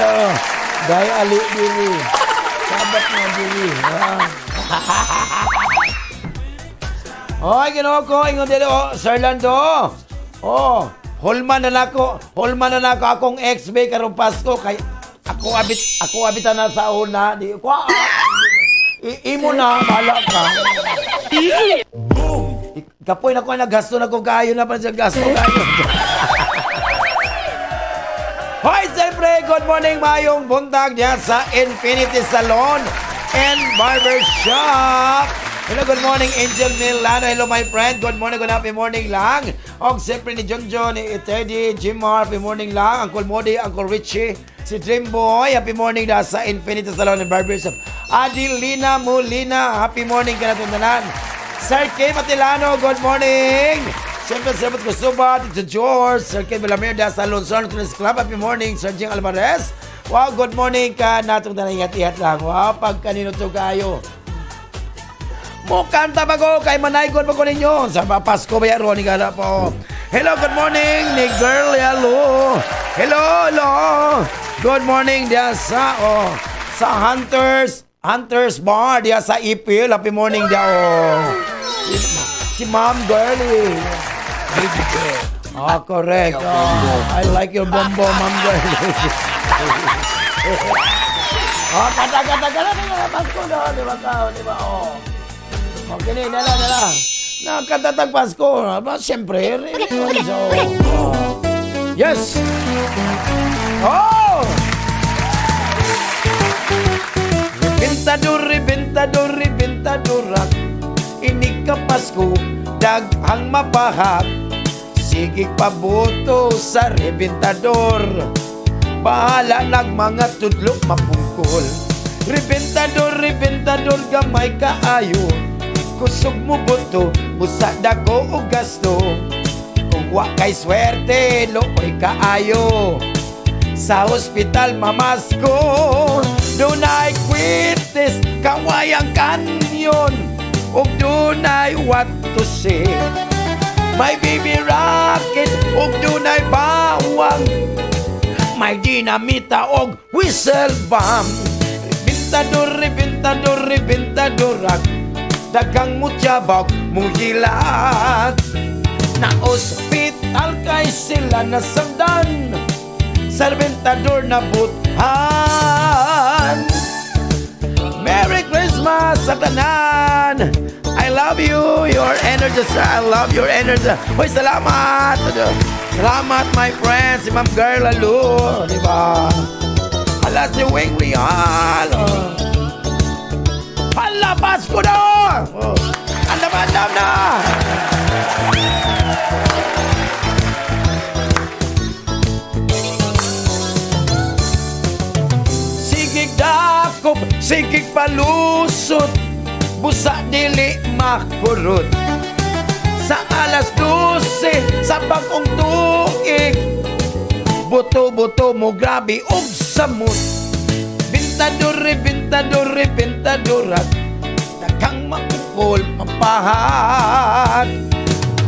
Dahil ali diri. Sabat nga diri. Oy, Ginoo ko, ingon dili oh, Sir Lando. Oh, hulman na nako, hulman na nako akong ex bay karong Pasko kay ako abit na sa una, di ko. Imo na, bahala ka. Boom! Kapoy na ko naggasto na ko kayo na pa siya gasto kayo. Hoy, siyempre, good morning, mayong buntag diyan sa Infinity Salon and Barber Shop. Hello, good morning, Angel Milano. Hello, my friend. Good morning, good happy morning lang. Og siyempre ni John John, ni Teddy, Jimar, happy morning lang. Uncle Modi, Uncle Richie, si Dreamboy, happy morning da sa Infinity Salon and Barber Shop. Adelina Molina, happy morning ka na tanan. Sir K. Matilano, good morning. Siyempre, Sir Kusuba, Tito George, Sir Ken Villamerda sa Luzon Tennis Club. Happy morning, Sir Jing Alvarez. Wow, good morning ka. Natong tanang ingat-ingat lang. Wow, pagkanino to kayo. Mukanta ba ko? Kay manaygon ba ko ninyo? Sa Pasko ba yan, Ronnie Gala po. Hello, good morning, ni Girl. Hello. Hello, hello. Good morning diya sa, oh, sa Hunters Bar diya sa Ipil. Happy morning diya, oh. Si Ma'am Girlie. Ah, correct. Oh, I like your bombo, Ma'am Girlie. Oh, kanta, kanta, kanta, kanta, Pasko na, di ba ka, di ba, oh. Okay, na, na, na, na. Nakatatag Pasko. Ba, siyempre, so, oh. Yes! Oh! Rebentador, rebentador, rebentadorak. Inig ka Pasko, daghang mapahak. Sige paboto sa rebentador. Bahala nag mga tudlo mapungkol. Rebentador, rebentador, gamay kaayo. Kusog mo boto, busa dako o gasto. Kung wa kay swerte, looy kaayo. Sa ospital mamasko, dunay kwitis, kawayang kanyon, ug dunay what to say. May baby rocket, ug dunay bawang, may dinamita og whistle bomb. Rebentador, rebentador, rebentadorak, daghang mutyabag muhilat. Na ospital kay sila nasamdan, sa rebentador na buthan. Merry Christmas sa tanan! I love you, your energy, sir. I love your energy. Hoy, salamat! Salamat, my friend, si Ma'am Girl Lalo. Di ba? Hala, si Wing Real. Oh. Hala, Pasko na! Oh. Andam, andam na! Sigig dakop, sigig palusot, busa dili makurot. Sa 12:00 sa bagong tuig, buto-buto mo grabe og samot. Bintador, bintador, bintadorat, daghang maukol mapahat.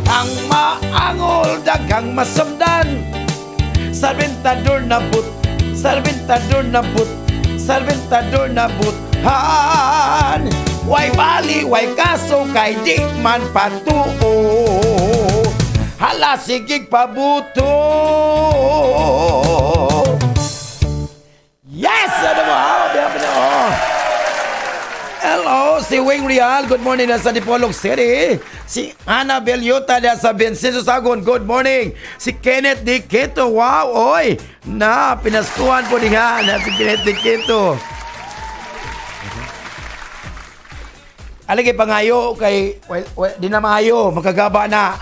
Ang maangol, daghang masamdan, sa bintador na but, sa bintador na but, sa bintador na buthan. Way bali, way kaso, kay di man patuo. Hala, sigig pabuto. Yes! Ano mo? Oh. Hello, si Wing Real. Good morning na sa Dipolog City. Si Ana Beliota na sa Vincenzo Sagon. Good morning. Si Kenneth Di Quito. Wow, oy. Na, pinaskuhan po niya na si Kenneth Di Quito. Alagay pangayo kay, well, di na maayo, makagaba na.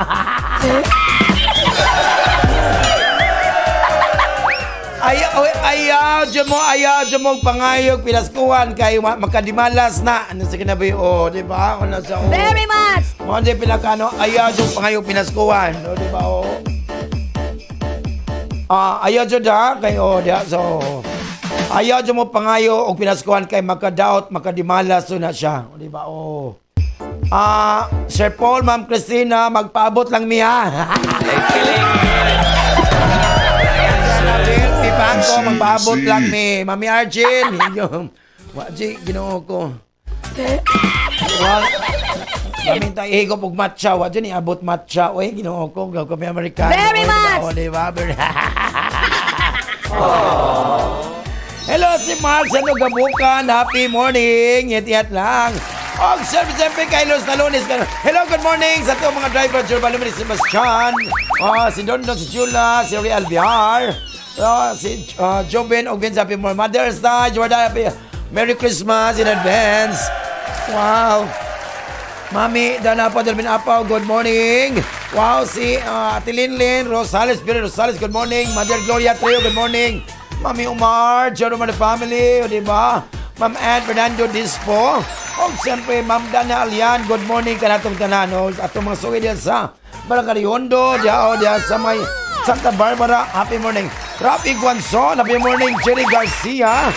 Ayaw, dyan mo, ayaw, dyan mo pangayog, pinaskuhan kay makadimalas na. Ano sa kinabi, oh, di ba? Ano sa, oh. Very much! Mo di pinakano, ayaw dyan pangayog pinaskuhan. Oh, di ba, oh. Ah, ayaw dyan da, kay, oh, di, so, ayaw dyan mo pangayo og pinaskuhan kay makadaot, makadimalas so na siya. Oh, di ba, oh. Ah, Sir Paul, Ma'am Christina, magpaabot lang miya. Pipanko, magpaabot lang mi. Mami Arjun. Wa ji, Ginoo ko. Wa Kami tayo higop og matcha. Wa dyan iabot matcha. Uy, Ginoo ko. Gaw kami Amerikano. Very Uy, diba? much! O, diba? Hello, si Mark sa Nugabukan. Happy morning. Ingat-ingat lang. Og siyempre, siyempre kay Los Talones. Hello, good morning sa itong mga driver. Jerba Luminis, si Sebastian. Oh, si Don Don, si Jula, si Real Bihar. Oh, si Jobin, og Vince, happy morning. Mother's Day, Jordan, happy Merry Christmas in advance. Wow. Mami, Dana po, Delvin Apaw, good morning. Wow, si Ate Linlin Rosales, Billy Rosales, good morning. Mother Gloria Trio, good morning. Mami Umar, Jerome and the family, o, di ba? Ma'am Ann Fernando Dispo. O, siyempre, Ma'am Dana Alian, good morning kanatong tanan. O, atong mga suwi diyan sa Barangay Hondo, diha o diha sa may Santa Barbara, happy morning. Rafi Guanzon, happy morning. Jerry Garcia,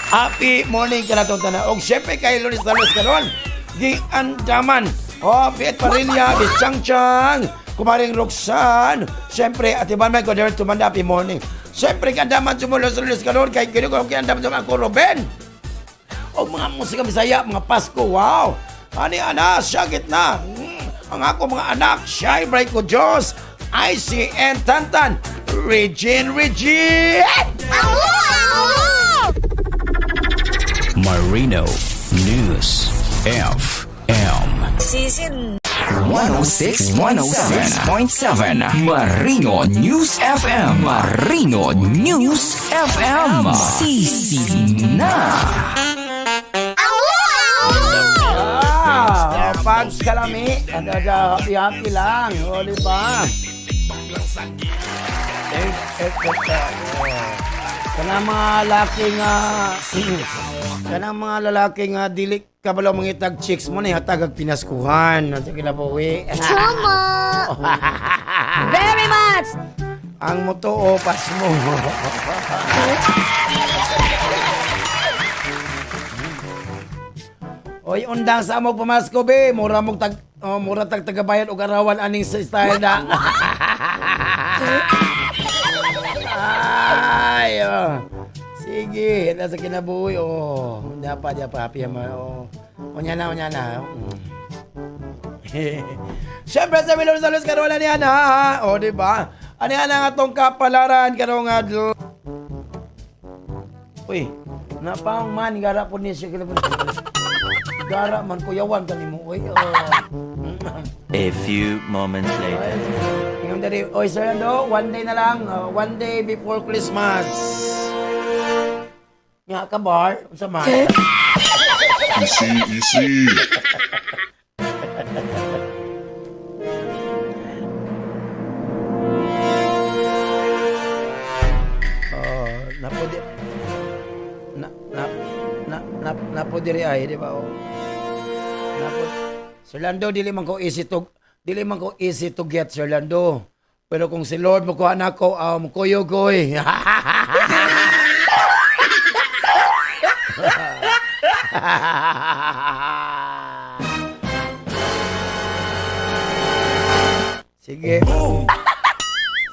happy morning kanatong tanan. Og syempre kay Lunes na Lunes karon, giandaman. Oh, Piet Parilla, Bichang Chang, Kumaring Roxanne, syempre Ate Banmay ko Derek Tumanda, happy morning. Syempre kandaman sumulos Lunes karon kay Gino ko kandaman ako Ruben. O mga musika Bisaya, mga Pasko, wow! Ani ana, syagit na. Ang ako mga anak, Shy Bright ko Diyos, ICN Tantan, Regine Regine! Marino News FM. Sisid. 106.7 Marino News FM. Marino News FM. Sisi na. Ah, pagkalami, ano daw, happy happy lang, o di ba? Eh, eh, eh, eh, oh. Kanang mga lalaki nga kanang mga lalaki nga dili kabalo mangitag chicks mo ni hatag ag pinaskuhan. Sa kinabuhi. Tama. Very much. Ang moto pas mo. Oy, undang sa amog pamasko be, mura mog tag oh, mura tag tagabayad og arawan aning sa style na. Ay, oh. Sige, nasa kinabuhi oh. Dapat dapat happy man oh. Unya na, unya na. Siyempre sa Milon Salos karon na niya na. O di ba? Ano yan ang atong kapalaran karong adlaw. Uy, napaong man gara po ni siya kila. Gara man kuyawan kanimo uy. Oh. A few moments later. Ingon diri, oy Sir Ando, one day na lang, one day before Christmas. Nga ka bar, unsa man? Easy, easy. Oh, napo di na na na, na napo diri ay, di ba? Oh. Napo. Sir Lando, dili man ko easy to get, Sir Lando. Pero kung si Lord mo kuha nako, um, kuyog ko eh. Sige.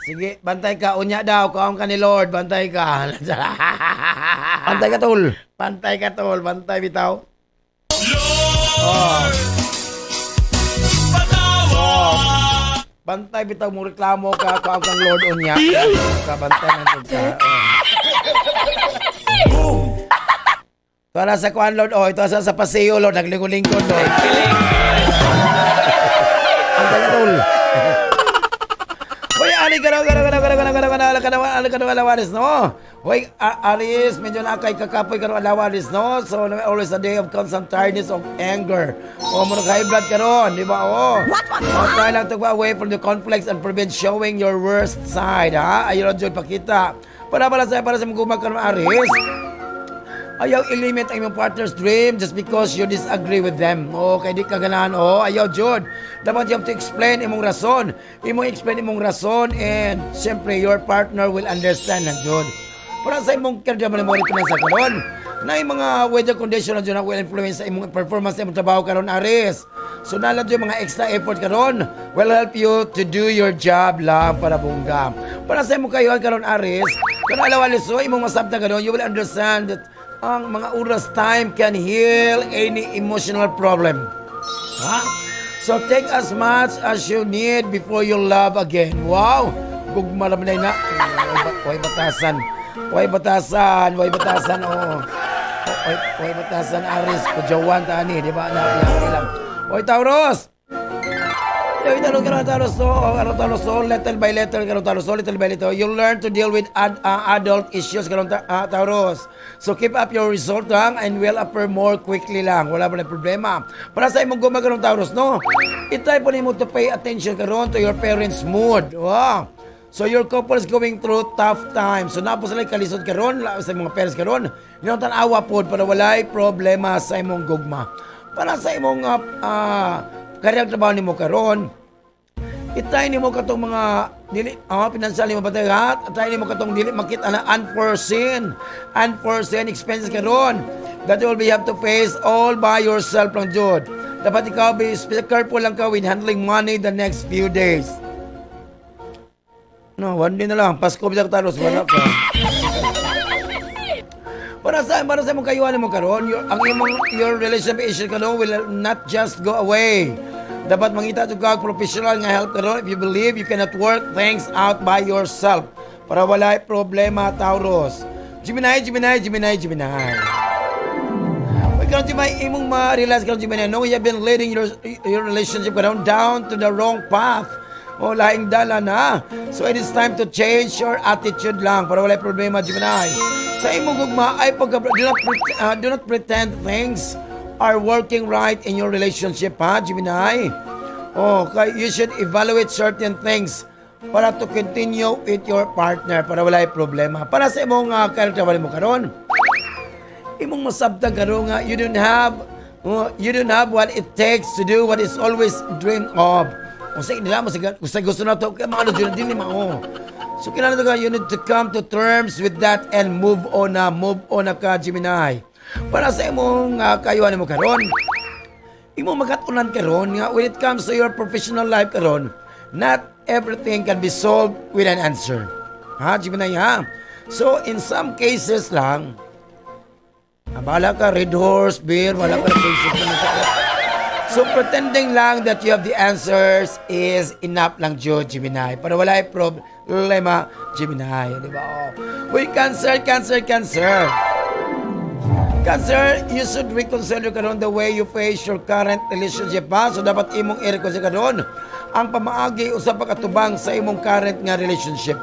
Sige, bantay ka. Unya daw, kuhaon ka ni Lord. Bantay ka. Bantay ka, tol. Bantay ka, tol. Bantay, bitaw. Oh. Oh. Bantay bitaw mo reklamo ka kuhaon kang Lord unya. Ka bantay na tol ka. Oh. Para sa kuan Lord, oh, ito sa Paseo Lord, naglingkod-lingkod Lord. Bantay ka, tol. Hoy, ali ka na, ka na, ka na, ka na, ka na, ka na, ka na, ka na, ali ka na, alawaris, no? Hoy, Aris, medyo na kay kakapoy ka na, alawaris, no? So, always a day of constant tiredness of anger. O, mo high blood karon, di ba? Oh. O, try lang to go away from the conflicts and prevent showing your worst side, ha? Ayun, Jud, pakita. Para sa mga gumag karon, Aris, ayaw ilimit ang imong partner's dream just because you disagree with them. O, kay di ka ganahan. O, ayaw, Jud. Dapat you have to explain imong rason. Imong explain imong rason and siyempre, your partner will understand na, Jud. Para sa imong career mo mo sa karon, na yung mga weather condition na dyan will influence sa imong performance sa imong trabaho karon, Aris. So nala dyan mga extra effort karon will help you to do your job lang para bongga. Para sa imong kayuhan karon, Aris, karon alaw so imong masabta karon, you will understand that ang mga oras time can heal any emotional problem. Ha? So take as much as you need before you love again. Wow! Gugma naman na. Way batasan. Way batasan. Way batasan. Oo. Way, way batasan, Aris. Kujawan tani. Di ba? Na, lang. Oy, Taurus! Oy, Taurus, karon Taurus, so, karon Taurus, so, little by little, karon Taurus, so, little by little, you learn to deal with adult issues, karon Taurus. So, keep up your result lang and will appear more quickly lang. Wala ba na problema. Para sa imong guma karon Taurus, no? I-try po nimo to pay attention karon to your parents' mood. Wow. So your couple is going through tough times. So napo sila kalisod karon sa mga parents karon. Hinungtan awa pod para walay problema sa imong gugma. Para sa imong career trabaho nimo karon, I-try nimo katong mga dili oh, pinansyal nimo patay ha. Try nimo katong dili makita na unforeseen expenses karon that you will be have to face all by yourself lang jud. Dapat ikaw be careful lang ka with handling money the next few days. No, one day na lang. Pasko bilang talos, wala pa. Para sa imong kayuhan mo karon, your ang imong your relationship issue karon will not just go away. Dapat mangita jud ka og professional nga help karon if you believe you cannot work things out by yourself. Para walay problema, Taurus. Gemini, Gemini, Gemini, Gemini. Uy, karon Gemini, imong ma-realize karon, Gemini, no, you have been leading your relationship karon down to the wrong path. O, laing dala na. So it is time to change your attitude lang para walay problema, Gemini. Sa imong gugma ay pagka, do not pretend things are working right in your relationship, ha, Gemini. Oh, kay you should evaluate certain things para to continue with your partner para walay problema. Para sa imong karakter mo karon, imong masabtang karon nga you don't have what it takes to do what is always dreamed of. Kung sa nila mo sa gusto na to kay mga ano dili mao. So kinahanglan ka, you need to come to terms with that and move on na ka, Gemini. Para sa imong kayuhan mo karon, imong makat-unan karon nga when it comes to your professional life karon, not everything can be solved with an answer. Ha, Gemini, ha? So in some cases lang, ah, bahala ka, Red Horse, beer, wala ka na basic na. So pretending lang that you have the answers is enough lang, jud, Gemini. Para wala problema, Gemini. Di ba? Oh. Uy, Cancer, Cancer, Cancer. Cancer, you should reconsider karon the way you face your current relationship, ha. So dapat imong i-reconsider karon ang pamaagi usa pagkatubang sa imong current nga relationship.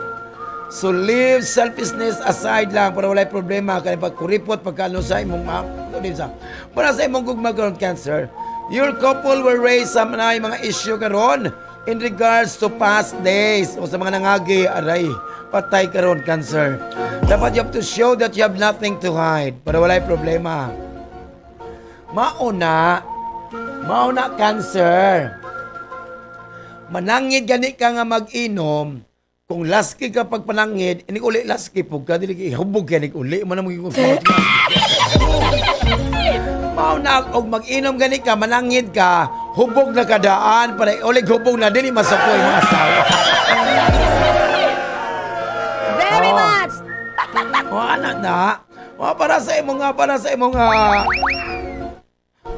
So leave selfishness aside lang para walay problema kay pagkuripot pagkano sa imong ma sa para sa imong gugma karon, Cancer. Your couple will raise some na mga issue karon in regards to past days o sa mga nangagi, aray, patay karon, Cancer. Dapat you have to show that you have nothing to hide para walay problema. Mauna, mauna, Cancer. Manangid gani ka nga mag-inom, kung laski ka pagpanangid, inig uli laski pug ka, dili ka hubog ka inig uli mo na magiging. Mao na og mag-inom gani ka, manangid ka, hubog na kadaan para ulig hubog na dili masuko imong asawa. Very Oh. much. O ana na. O para sa imong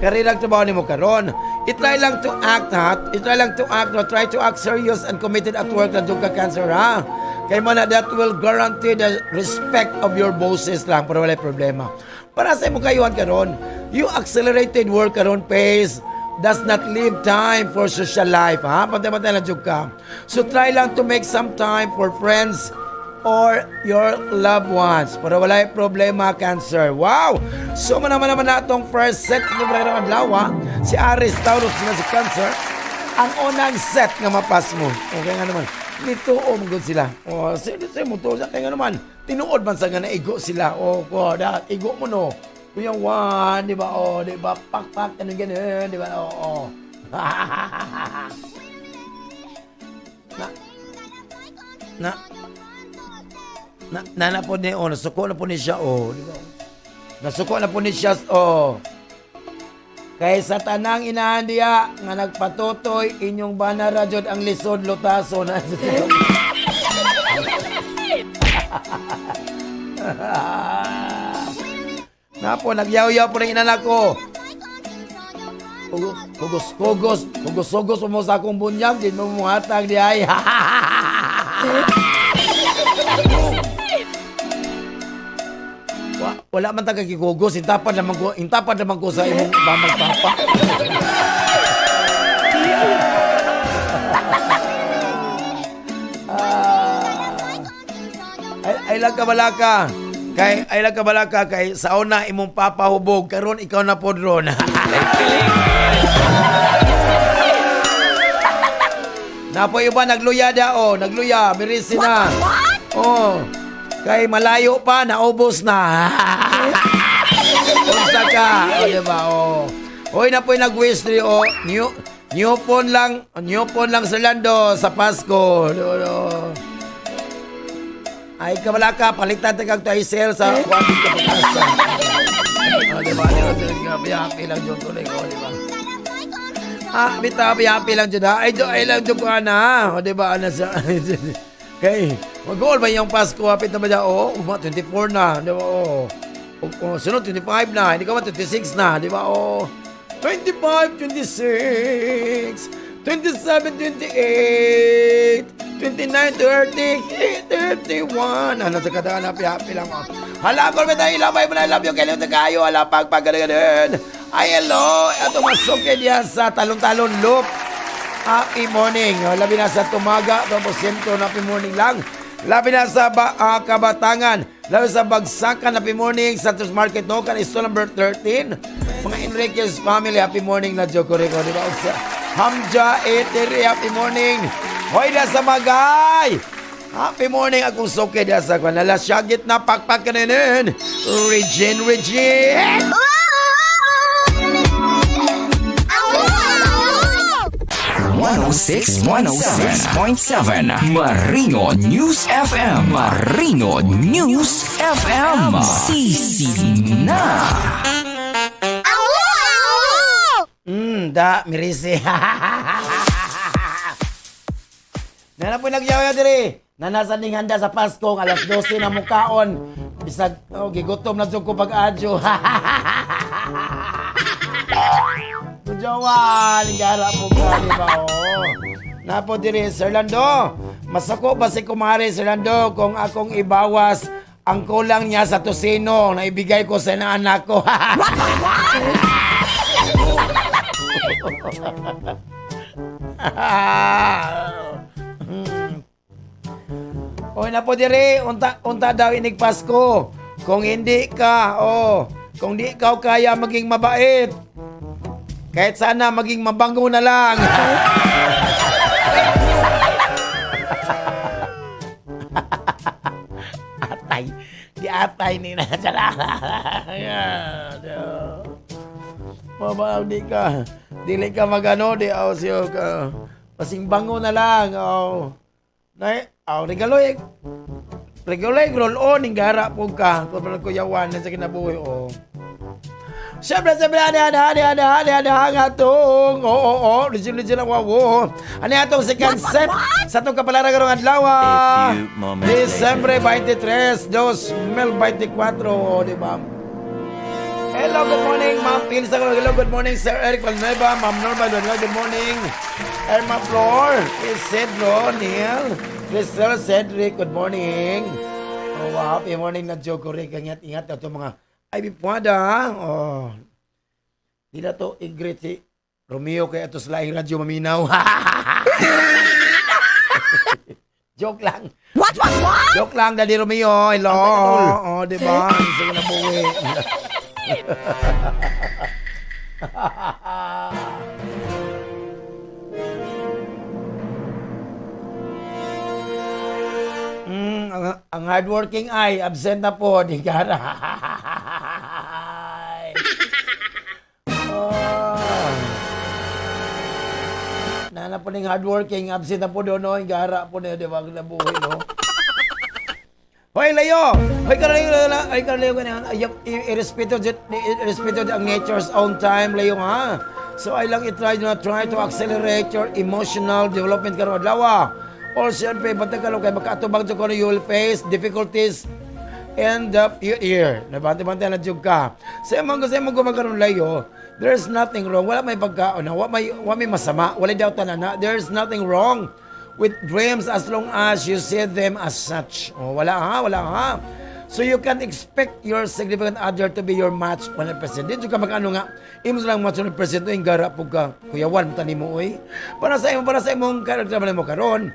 karirang trabaho nimo karon. I-try lang to act, ha. I-try lang to act, no? Try to act serious and committed at work na ka, Cancer, ha. Kay mo na that will guarantee the respect of your bosses lang para walay problema. Para sa imong kayuhan karon, you accelerated work karon pace does not leave time for social life, ha? Pantay-pantay lang jud ka. So try lang to make some time for friends or your loved ones para walay problema, Cancer. Wow! So man naman na itong first set ng mga adlaw, ha? Si Aries, Taurus, na si Cancer. Ang unang set nga mapas mo. Okay nga naman. Nituo mo gud sila. O, si mo to kaya nga naman. Tinuod man sa nga naigo sila. O, ko, da, igo mo no. Kuya Juan, di ba? O, di ba? Pak, pak, ganun, ganun, di ba? Oo. Na, na, na, na, na po ni, oh, nasuko na po ni siya, oh, di ba? Nasuko na po ni siya, oh. Kay sa tanang inahan diya nga nagpatutoy inyong bana ra jud ang lisod lutaso na. Napo, nagyaw-yaw po ng inanak ko. Kugos, kugos, kugos, kugos mo sa akong bunyag, di mo muhatag di ay. Wala man ta kagigugos, intapad naman ko sa imong mamag papa. Ah. Ay, ay lang ka balaka. Kay ay lang ka balaka kay sa una imong papa hubog karon ikaw na pod ron. Napo iba nagluya da oh, nagluya, mirisi na. Oh. Kay malayo pa naubos na. Unsa ka? O, di ba? Oh. Hoy na po'y nag-wish diri oh, new New phone lang, new phone lang Sir Lando sa Pasko. No, no. Ay, kabala ka, palitan ta kag sale sa kuan ka pag-asa. Oh, di ba? Di ba? Happy lang jud tuloy ko, di ba? Ah, bitaw happy lang jud ha. Ay, do ay lang jud ko ana. O, di ba ana sa Kay, mag-goal ba yung Pasko hapit na ba dyan? Oo, oh, 24 na, di ba? Oo. Oh, sunod 25 na, hindi ka ba 26 na, di ba? Oo. 25, 26, 27, 28, 29, 30, 31. Ano sa kataan, happy, happy lang. Oh. Hala, ko ba tayo, ilabay mo na, I love you, kailan na kayo, hala, pagpagalagan. Ay, hello, ito masukid yan sa talon-talon loop. Happy morning. Labi na sa Tumaga, tapos sentro, happy morning lang. Labi na sa Kabatangan, labi sa Bagsakan, happy morning. Santos Market, no, kan isto number 13. Mga Enriquez family, happy morning na Joko Rico, di ba? Sa Hamja Etere, happy morning. Hoy na sa Magay! Happy morning akong suki diya sa kwan. Nala syagit na pakpak kaninin. Regine, Regine! 106.7 Marino News FM. Marino News FM. Sisi na. Da, mirisi. Nana po nagyaw diri. Nana sa ning handa sa Pasko alas 12 na mukaon. Bisag oh, gigutom na jud ko pag-adyo. Jowa, linggara po ka, di ba? Oh. Napo diri, Sir Lando. Masako ba si Kumare, Sir Lando, kung akong ibawas ang kulang niya sa tosino na ibigay ko sa anak ko. Oy, napo diri, unta unta daw inig Pasko. Kung hindi ka, oh, kung di ikaw kaya maging mabait, kahit sana maging mabango na lang. Atay. Di atay ni na. Mama, di ka. Dili ka magano, di aw siyo ka. Pasing bango na lang. Oh. Nay, aw regalo eh. Regalo roll on ning gara po ka. Kung parang kuyawan na sa kinabuhi oh. Siyempre, siyempre, ane, ane, ane, ane, ane, ane, ang atong, oo, oo, oo, legit, legit ang wawo. Ano atong second set sa atong kapalaran karong adlaw, A few moments December 23, 2024, oh, di ba? Hello, good morning, Ma'am Phil. Hello, good morning, Sir Eric Valnueva, Ma'am Norma Valnueva, good morning. Irma Flor, Isidro, Neil, Crystal, Cedric, good morning. Oh, wow, happy morning na Joe Rick. Ingat, ingat ito mga ay, puwada, ha? Oh. Di na to i-greet si Romeo kaya ito sa laing radyo maminaw. Joke lang. What, what? Joke lang, Daddy Romeo. Hello. Oh, di ba? Sige na buwi. Ang hardworking ay absent na po, di ka. Oh. Nana po ning hardworking, absent na po doon, no? Ang gara po na, di ba? Ang nabuhi, no? Hoy, Leo! Hoy, karalayo, ay, karalayo, ay, irespeto, irespeto ang nature's own time, Leo, ha? So, ay lang i-try, do not try to accelerate your emotional development karon adlaw. Or, siyempre, bantay ka kay makaatubang jud ko you will face difficulties in the year. Nabante-bante na jud ka. Sa imong sa imong gumagaron Leo, there's nothing wrong. Wala may pagkaon, wala may masama, wala daw tanan na. There's nothing wrong with dreams as long as you see them as such. Oh, wala ha, wala ha. So you can expect your significant other to be your match 100%. Dito ka mag-ano nga, imo lang match 100% yung gara po ka. Kuya Juan, tani mo oy. Para sa imo, para sa imong character man mo karon.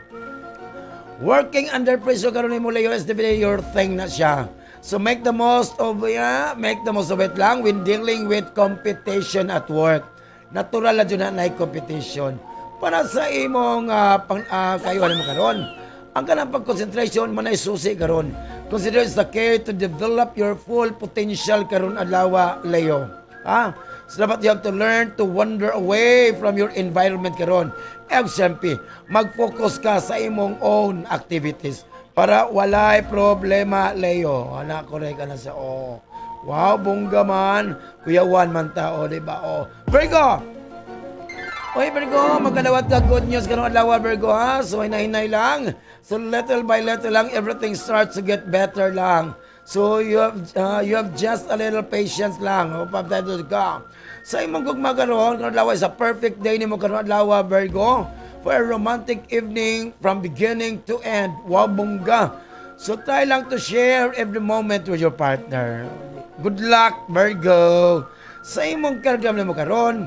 Working under pressure karon nimo Leo is definitely your thing na siya. So make the most of yeah, make the most of it lang when dealing with competition at work. Natural na dyan na competition. Para sa imong kayuhan mo karon. Ang kanang pag-concentration mo na susi karon. Consider is the key to develop your full potential karon adlaw, Leo. Ha? So dapat you have to learn to wander away from your environment karon. Eh, siyempre, mag-focus ka sa imong own activities para walay problema, Leo. Ana, correct ka na sa oh. Wow, bongga man. Kuya Juan man ta, oh, di ba? Oh. Virgo! Oy, Virgo, magkalawat ka good news karong adlaw, Virgo, ha? So, hinay-hinay lang. So, little by little lang, everything starts to get better lang. So, you have just a little patience lang. O, pabtado ka. Sa imong gugma karon, karong adlaw is a perfect day nimo karong adlaw, Virgo, for a romantic evening from beginning to end. Wow, bongga. So, try lang to share every moment with your partner. Good luck, Virgo. Sa imong kargam nimo karon,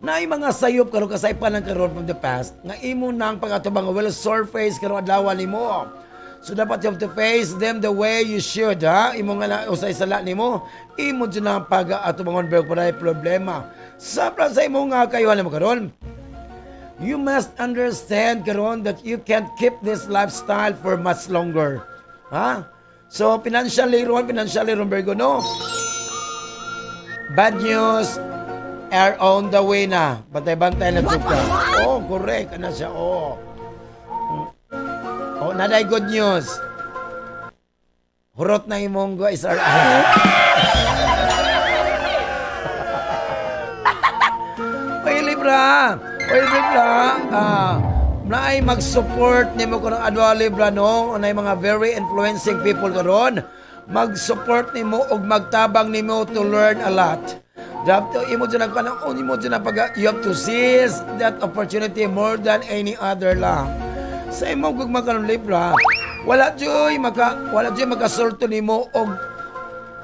na mga sayop karon, kasaypan lang karon from the past nga imo nang pagatubang will surface karon adlaw nimo. So dapat you have to face them the way you should, ha. Imo nga na usay sala nimo, imo jud na ang pag-atubangon, Virgo, para problema. Sa plan sa imo nga kayuhan nimo karon, you must understand karon that you can't keep this lifestyle for much longer. Ha? So financially ron, Virgo, no? Bad news are on the way na. Bantay-bantay na jud ka. Oh, correct. Ano siya? Oh. Oh, naday good news. Hurot na imong go SRI. Oy, Libra! Oy, Libra! Ah, naay mag-support nimo karong adlaw, Libra, no? Naay mga very influencing people karon. Mag-support nimo og magtabang nimo to learn a lot. You to imo dyan ang kanang imo dyan ang pag you have to seize that opportunity more than any other lang. Sa imong gugma karon, Libra, wala joy makasulto nimo og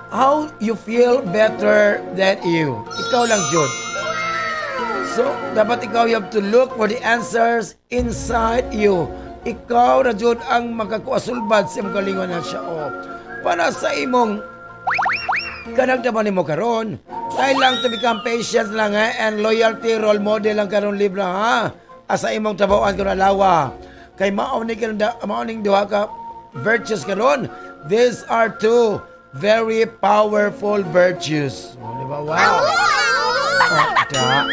how you feel better than you. Ikaw lang jud. So, dapat ikaw, you have to look for the answers inside you. Ikaw na jud ang makakuasulbad sa imong kalingon na siya. Oh. Para sa imong kanagdaman nimo karon, try lang to become patient lang eh, and loyalty role model lang karon, Libra, ha. Asa imong trabahoan karon adlaw. Kay mao ni karon mao ning duha ka virtues karon. These are two very powerful virtues. Oh, di ba? Wow. Oh, da.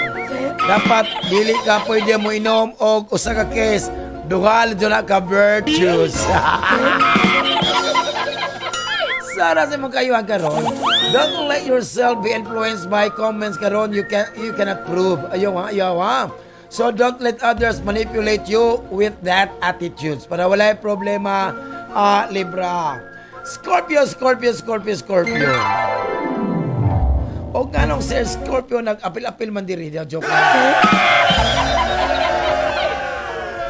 Dapat dili ka pwede mo inom og usa ka case, duha jud na ka virtues. Sana sa imong kayuhan karon, don't let yourself be influenced by comments karon you cannot prove. Ayaw ha, ayaw ha. So don't let others manipulate you with that attitudes. Para walay problema, Libra. Scorpio, Scorpio, Scorpio, Scorpio. O nganong si Scorpio nag-apil-apil man diri, di joke lang.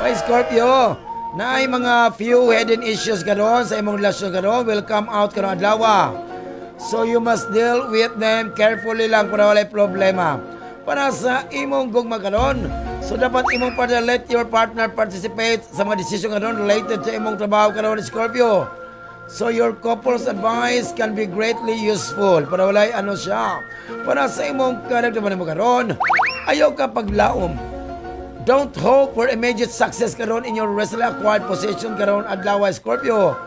Oy, Scorpio, naay mga few hidden issues karon sa imong relasyon karon will come out karon adlaw. So you must deal with them carefully lang para walay problema. Para sa imong gugma karon, so dapat imong partner, let your partner participate sa mga desisyon karon related sa imong trabaho karon, Scorpio. So your couple's advice can be greatly useful para walay ano siya. Para sa imong karagdaman mo karon, ayaw ka paglaom. Don't hope for immediate success karon in your recently acquired position karon adlaw, Scorpio.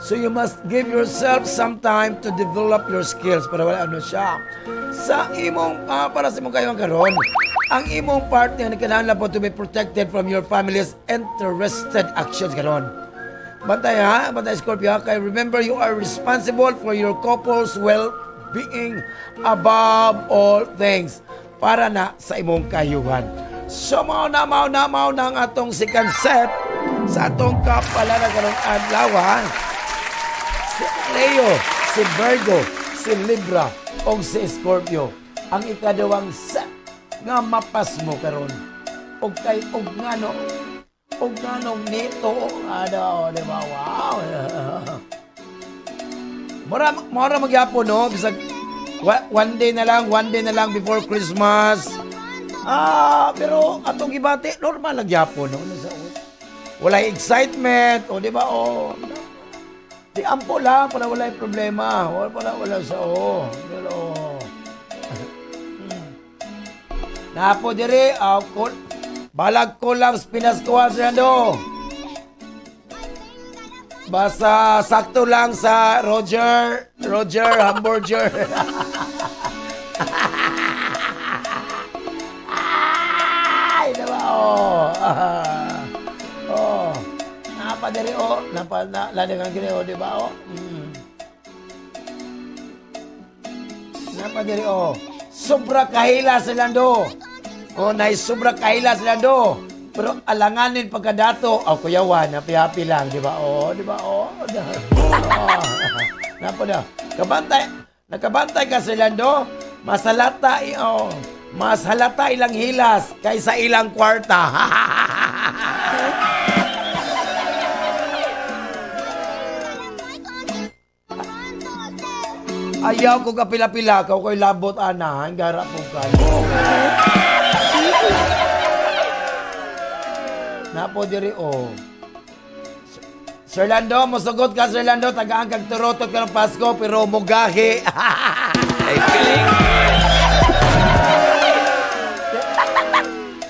So you must give yourself some time to develop your skills para wala ano siya. Sa imong para sa imong kayong karon, ang imong partner kinahanglan po to be protected from your family's interested actions karon. Bantay ha, bantay, Scorpio ha, kay remember you are responsible for your couple's well-being above all things para na sa imong kayuhan. So mao na ang atong second set sa atong kapalaran karong adlaw ha. Si Leo, si Virgo, si Libra o si Scorpio ang ikaduhang set nga mapasmo karon. Og kay og nganong nito ano, di ba? Wow. Mura mura magyapon, no, bisag one day na lang, one day na lang before Christmas. Ah, pero atong gibati normal lang gyapon, no. Walay excitement, o di ba? O di ampo lang para walay problema. Wala wala wala sa oh. Pero Napo diri, kul balag kulang pinaskuhan sa. Basta sakto lang sa Roger, Roger Hamburger. Napa diri o, napa na lali kang gini o, di ba o? Napa diri o. Sobra kahila sila do. O, nay sobra kahila sila do. Pero alanganin pagkadato, oh, Kuya Juan, happy-happy lang, di ba? O, di ba? O, oh. Napa na. Kabantay, nakabantay ka sila do. Masalata, oh, mas halata ilang hilas kaysa ilang kwarta. Ayaw ko kapila-pila, kaw ko'y labot, ana, ang gara po kayo. Napo diri o. Sir Lando, mosugot ka Sir Lando, tagaan kag turotot karong Pasko pero mugahi. Ay, feeling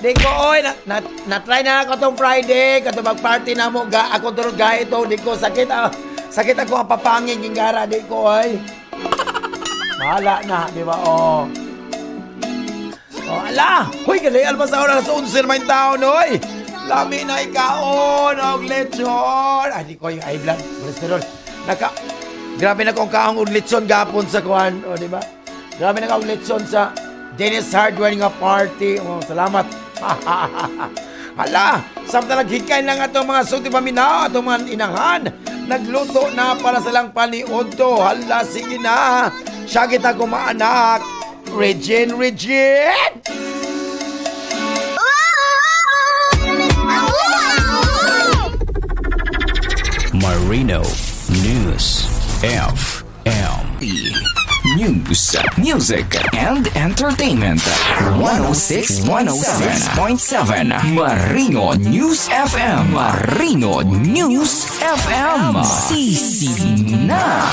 Di ko oy, na, na, na-try na ako tong Friday, kato mag-party na mo ga ako turot gahi to, di ko sakit ah, sakit ako ang papangin gingara di ko oy. Bahala na, di ba? Oh. Oh, ala! Hoy, gali alba sa oras 11 naman taon, oy! Lami na ikaon, og lechon! Ay, di ko yung high blood cholesterol. Naka, grabe na kong kaong og lechon gapon sa kuan, o, di ba? Grabe na kaong lechon sa Dennis Hardware nga party. Oh, salamat. Hala, samtang naghikay lang atong mga sulti paminaw, atong mga inahan. Nagluto na para sa lang paniudto. Hala, sige na. Siya kita kumaanak. Regine, Regine! Marino News FM. News, music, and entertainment. 106, 106.7 Marino News FM. Marino News FM. Sisig na.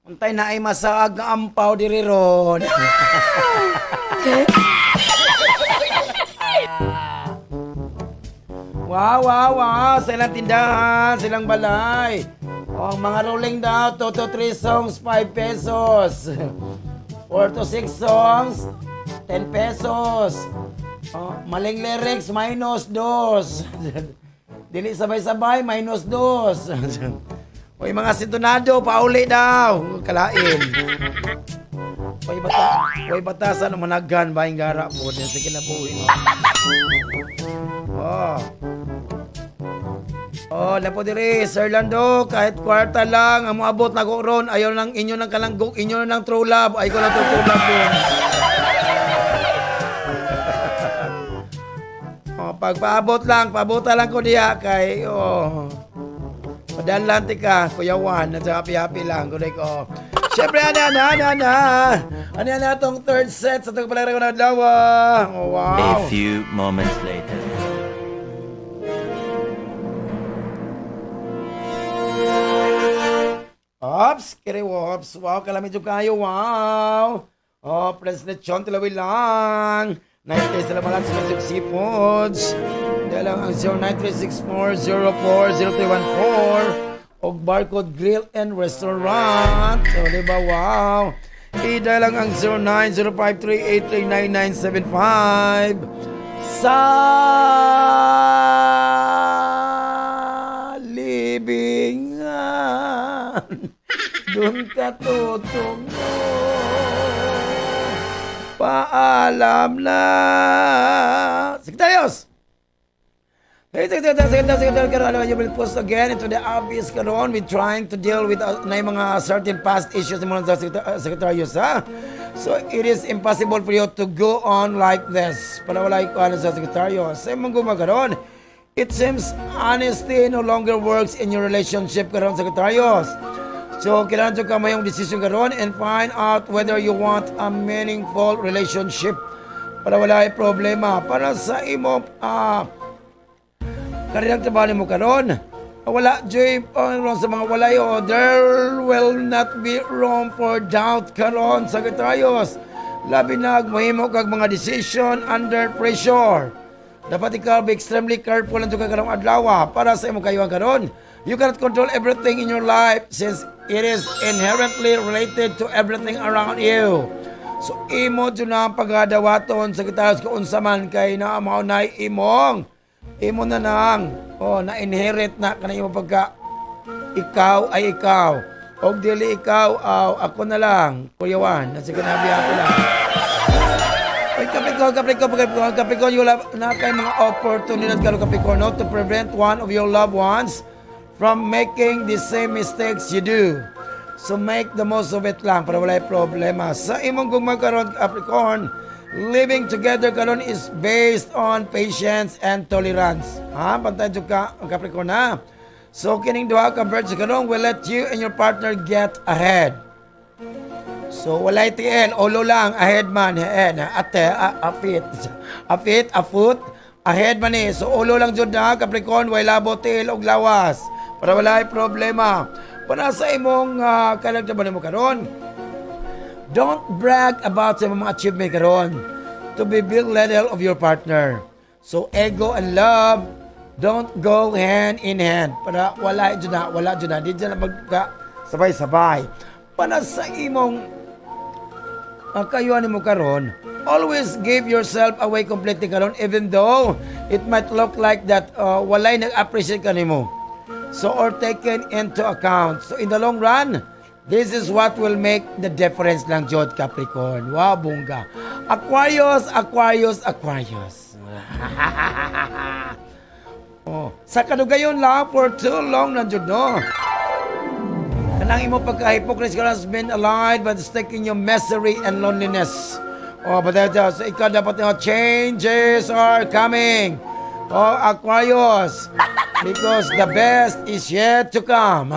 Untay na ay masaag nga ampaw diri ron. Wow. Silang tindahan, silang balay. Oh, ang mga rolling daw, 2 to 3 songs, 5 pesos. 4 to 6 songs, 10 pesos. Oh, maling lyrics, minus 2. Dili sabay-sabay, minus 2. Uy, mga sintonado, pauli daw. Kalain. Uy, bata, uy, batasan, umanaghan ba yung gara po? Sige na po. Oh. Oh, lapo diri, Sir Lando, kahit kwarta lang ang moabot na ko ron, ayaw lang inyo ng kalanggong, inyo ng true love, ay ko lang true love doon. Oh, pagpaabot lang, paabota lang ko diya kay oh. Padalan ka, Kuya Juan, at happy happy lang kundi ko. Siyempre, ana, ana, ana, ana. Ano yan atong third set sa itong palagay ko na adlaw. Oh, wow. A few moments later. Ops, kiri wops. Wow, kalami jud kayo. Wow. Oh, press lechon tilawi lang. 90 sa labalan sa Magic Seafoods. Dahil ang 0936-404-0314 og Barcode Grill and Restaurant. So, di ba? Wow. I-dial lang ang 0905-383-9975 sa libingan. Doon ka tutungo. Paalam na. Secretarios! Hey, Secretary, Secretary, Secretary, karon alam niyo, will post again into the abyss karon. We trying to deal with na yung mga certain past issues ng mga secretarios, ha? So, it is impossible for you to go on like this. Para wala ko ano sa secretarios. Sa imong gumagaron, it seems honesty no longer works in your relationship karon, secretarios. So, kailangan ka mayong decision karon and find out whether you want a meaningful relationship para wala ay problema. Para sa imo kanilang trabaho mo karon. Wala joy oh, sa mga walay oh, there will not be room for doubt karon, Sagittarius. Labi na mahimo kag mga decision under pressure. Dapat ikaw be extremely careful ang ka karong adlaw para sa imong kayuhan karon. You cannot control everything in your life since it is inherently related to everything around you. So imo jud na ang pagadawaton sa Sagittarius kung unsa man kay naa mao nay imong imo na nang oh na inherit na kanang imo pagka ikaw ay ikaw. Og dili ikaw, aw, ako na lang. Kuyawan, nasa kanabi ako lang. Oy, Capricorn, Capricorn, Capricorn, Capricorn, you have na kay mga opportunidad karon, Capricorn, no, to prevent one of your loved ones from making the same mistakes you do. So make the most of it lang para walay problema. Sa imong gugma karon, Capricorn, living together karon is based on patience and tolerance. Ha? Pantay jud ka, ang Capricorn, ha? So kining duha ka virtue karon will let you and your partner get ahead. So walay TL, ulo lang, ahead man, ahead, ate, a, feet, a feet, a foot, ahead man eh. So ulo lang jud na, Capricorn, way labo tiil og lawas. Para walay problema. Para sa imong kalagdaban mo karon, don't brag about sa imong mga achievement karon to be belittle of your partner. So ego and love don't go hand in hand. Para wala jud na, wala jud na, di jud na magka sabay-sabay. Para sa imong kayuan mo karon, always give yourself away completely karon even though it might look like that walay nag-appreciate kanimo. So or taken into account. So in the long run, this is what will make the difference lang jud, Capricorn. Wow, bongga. Aquarius, Aquarius, Aquarius. Oh, sa kadugayon lang for too long na jud, no. Kanang imo pagka-hypocrite has been allied by sticking your misery and loneliness. Oh, but that, so ikaw dapat nga changes are coming. Oh, Aquarius. Because the best is yet to come.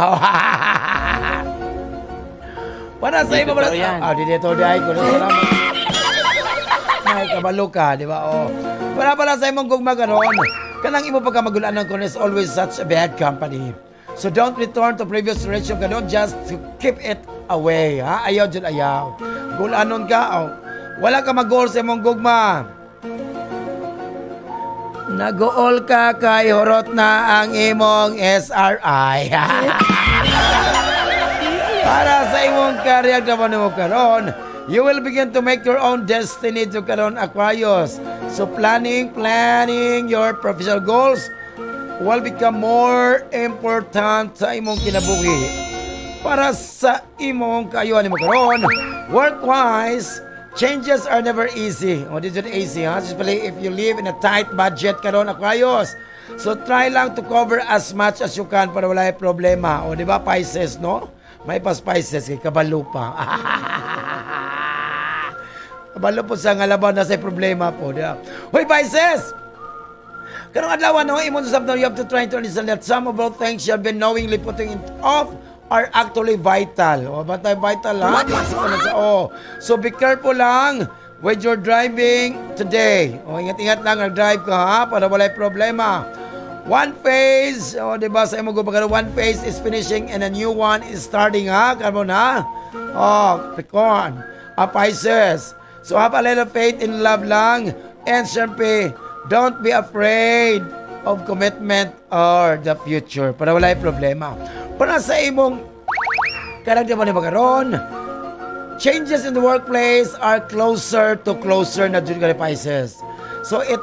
Para sa imo Totoo yan. Ah, di dito di ay kuno salamat. May kabalo ka, di ba? Oh. Para pala sa imong gugma karon. Kanang imo pagka magulanan ko is always such a bad company. So don't return to previous relationship karon just to keep it away, ha? Ayaw jud, ayaw. Gulanon ka, oh. Wala ka mag-goal sa imong gugma. Nag-goal ka kay horot na ang imong SRI. Para sa imong career naman mo karon, you will begin to make your own destiny to karon, Aquarius. So planning, planning your professional goals will become more important sa imong kinabuhi. Para sa imong kaayuhan nimo karon, work-wise, changes are never easy. O, di jud easy, ha? Especially if you live in a tight budget karon, Aquarius. So try lang to cover as much as you can para wala problema. O, di ba, Pisces, no? May pas Pisces kay kabalo pa. Kabalo po sa nga laban na sa problema po, di ba? Hoy, Pisces! Karong adlaw, no, imong sa you have to try to understand that some of the things you have been knowingly putting it off are actually vital. O, bantay vital, ha? What? Oh. So be careful lang with your driving today. O, ingat-ingat lang nag-drive ka, ha, para walay problema. One phase, o, di ba sa imong gubagaro, one phase is finishing and a new one is starting, ha? Kamo na? Oh, Capricorn, Pisces. So have a little faith in love lang. And syempre, don't be afraid of commitment or the future para walay problema. Para sa imong karagdaman ni karon, changes in the workplace are closer to closer na jud ka ni Pisces. So it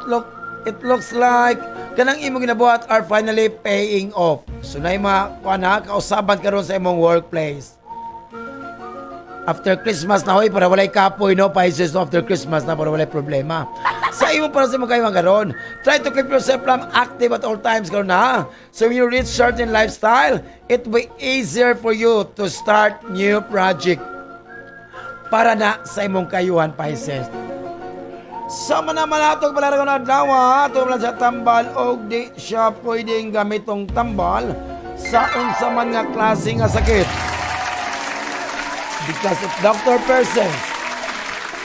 looks like kanang imong ginabuhat are finally paying off. So na mga kuan ha, kausaban karon sa imong workplace. After Christmas na hoy para walay kapoy, no, Pisces, no, after Christmas na para walay problema. Sa imong para sa imong kayo karon, try to keep yourself lang active at all times karon ha. So when you reach certain lifestyle, it will be easier for you to start new project. Para na sa imong kayuhan, Pisces. Sa man naman atong palaragon adlaw, ato lang sa tambal og di siya pwedeng gamitong tambal sa unsa man nga klase nga sakit. Because if doctor person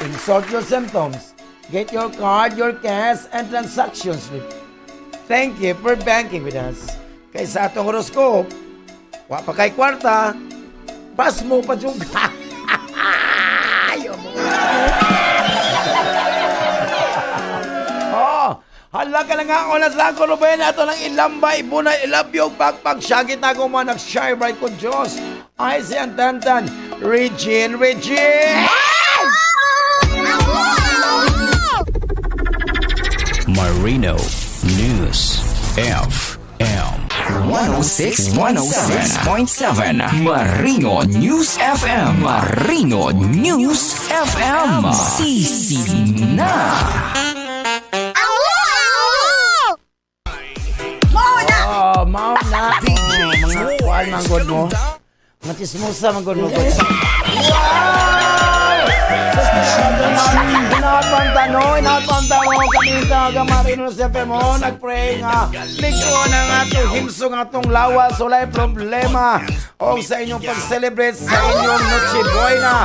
insult your symptoms, get your card, your cash, and transaction slip. Thank you for banking with us. Kay sa atong horoscope, wa pa kay kwarta, pas mo pa jud. Ayaw mo. Oh, hala ka na nga, oras lang ko Ruben, ato lang ilamba, ibunay, ilabyog, pagpag, syagit na ako mga nag-shine bright ko, Diyos. Ay, si Antantan, Regine, Regine! Marino News FM. 106 106.7 Marino News FM. Marino News FM. Sisi na. Awo! Oh, mao na. Oh, mga kuan man gud mo. Mga chismosa man gud mo. Wow! Inaot no, inaot mo kami taga Marino sa FM mo, nagpray nga lig-on ang atong himsog, atong lawas, walay problema. O sa inyong pag-celebrate sa inyong Noche Buena.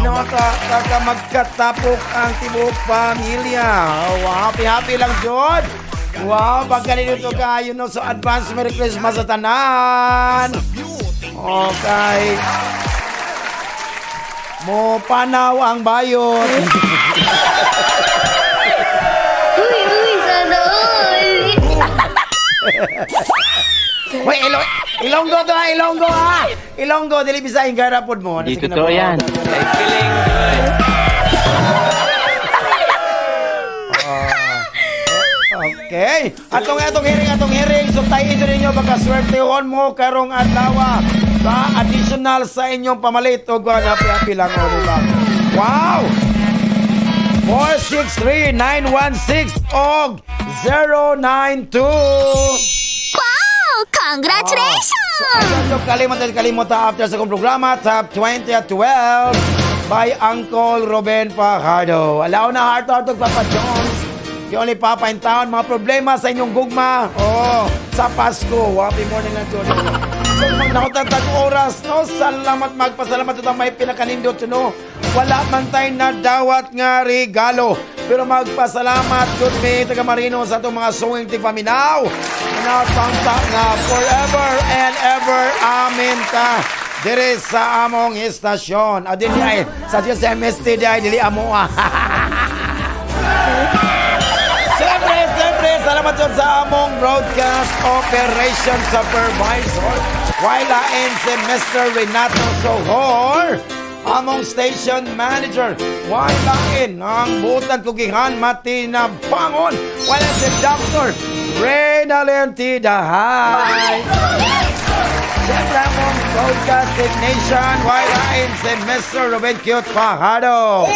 No, ta, ta, ta magkatapok ang tibuok pamilya. Oh, wow, happy happy lang jud. Wow, pagka nito kayo, no, so advance Merry Christmas sa tanan. Okay. Mo panaw ang bayot. Uy, uy, sana all. Wait, Ilonggo to ha, Ilonggo ha. Ilonggo, dili Bisaya gara pod mo. Di Sige na totoo po. yan. Feeling good. Okay. Atong hearing, atong hearing. So tayo ninyo baka swertehon mo karong adlaw ba additional sa inyong pamalit og happy happy lang o, diba? Wow! 463-916 og 092. Wow! Congratulations! So, kalimot kalimot after sa akong programa, Top 20 at 12 by Uncle Ruben Fajardo. Alaw na heart heart og Papa Jones. The only Papa in town. Mga problema sa inyong gugma. Oh, sa Pasko. Happy morning lang, Johnny. So, mga oras, no? Salamat, magpasalamat ito may pinakanindot, no? Wala man tayo nadawat nga regalo. Pero magpasalamat jud mi taga Marino sa atong mga sunging tigpaminaw. Napangta nga forever and ever. Amen ta. Dire sa among istasyon. Ah, dili ay sa GSMST di ay dili amo ah. Siyempre, siyempre, salamat jud sa among broadcast operation supervisor. Wailain si Mr. Renato Sohor, among station manager. Wailain ang butan kugihan Matina Bangon. Wala si Dr. Reynalyn T. Dahay. Siyempre, among broadcast technician, wailain si Mr. Ruben Cute Fajardo.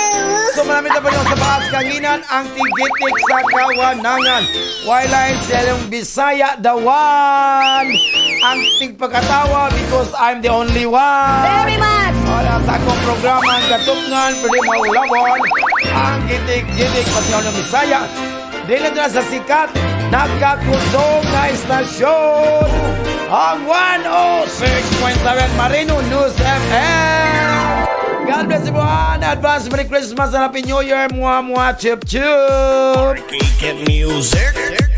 So marami na pa sa baas kanginan ang tigitik sa kawanangan. Wailain si Along Bisaya, the one. Ang tigpagkatawa because I'm the only one. Very much! Wala sa akong programa ang katungan, pwede maulabon. Ang gitik-gitik pati ng Bisaya. Dili na sa sikat, nakakusog na istasyon. Ang 106.7 Marino News FM. God bless everyone. Advance Merry Christmas and Happy New Year. Mua mua chup chup. Get music.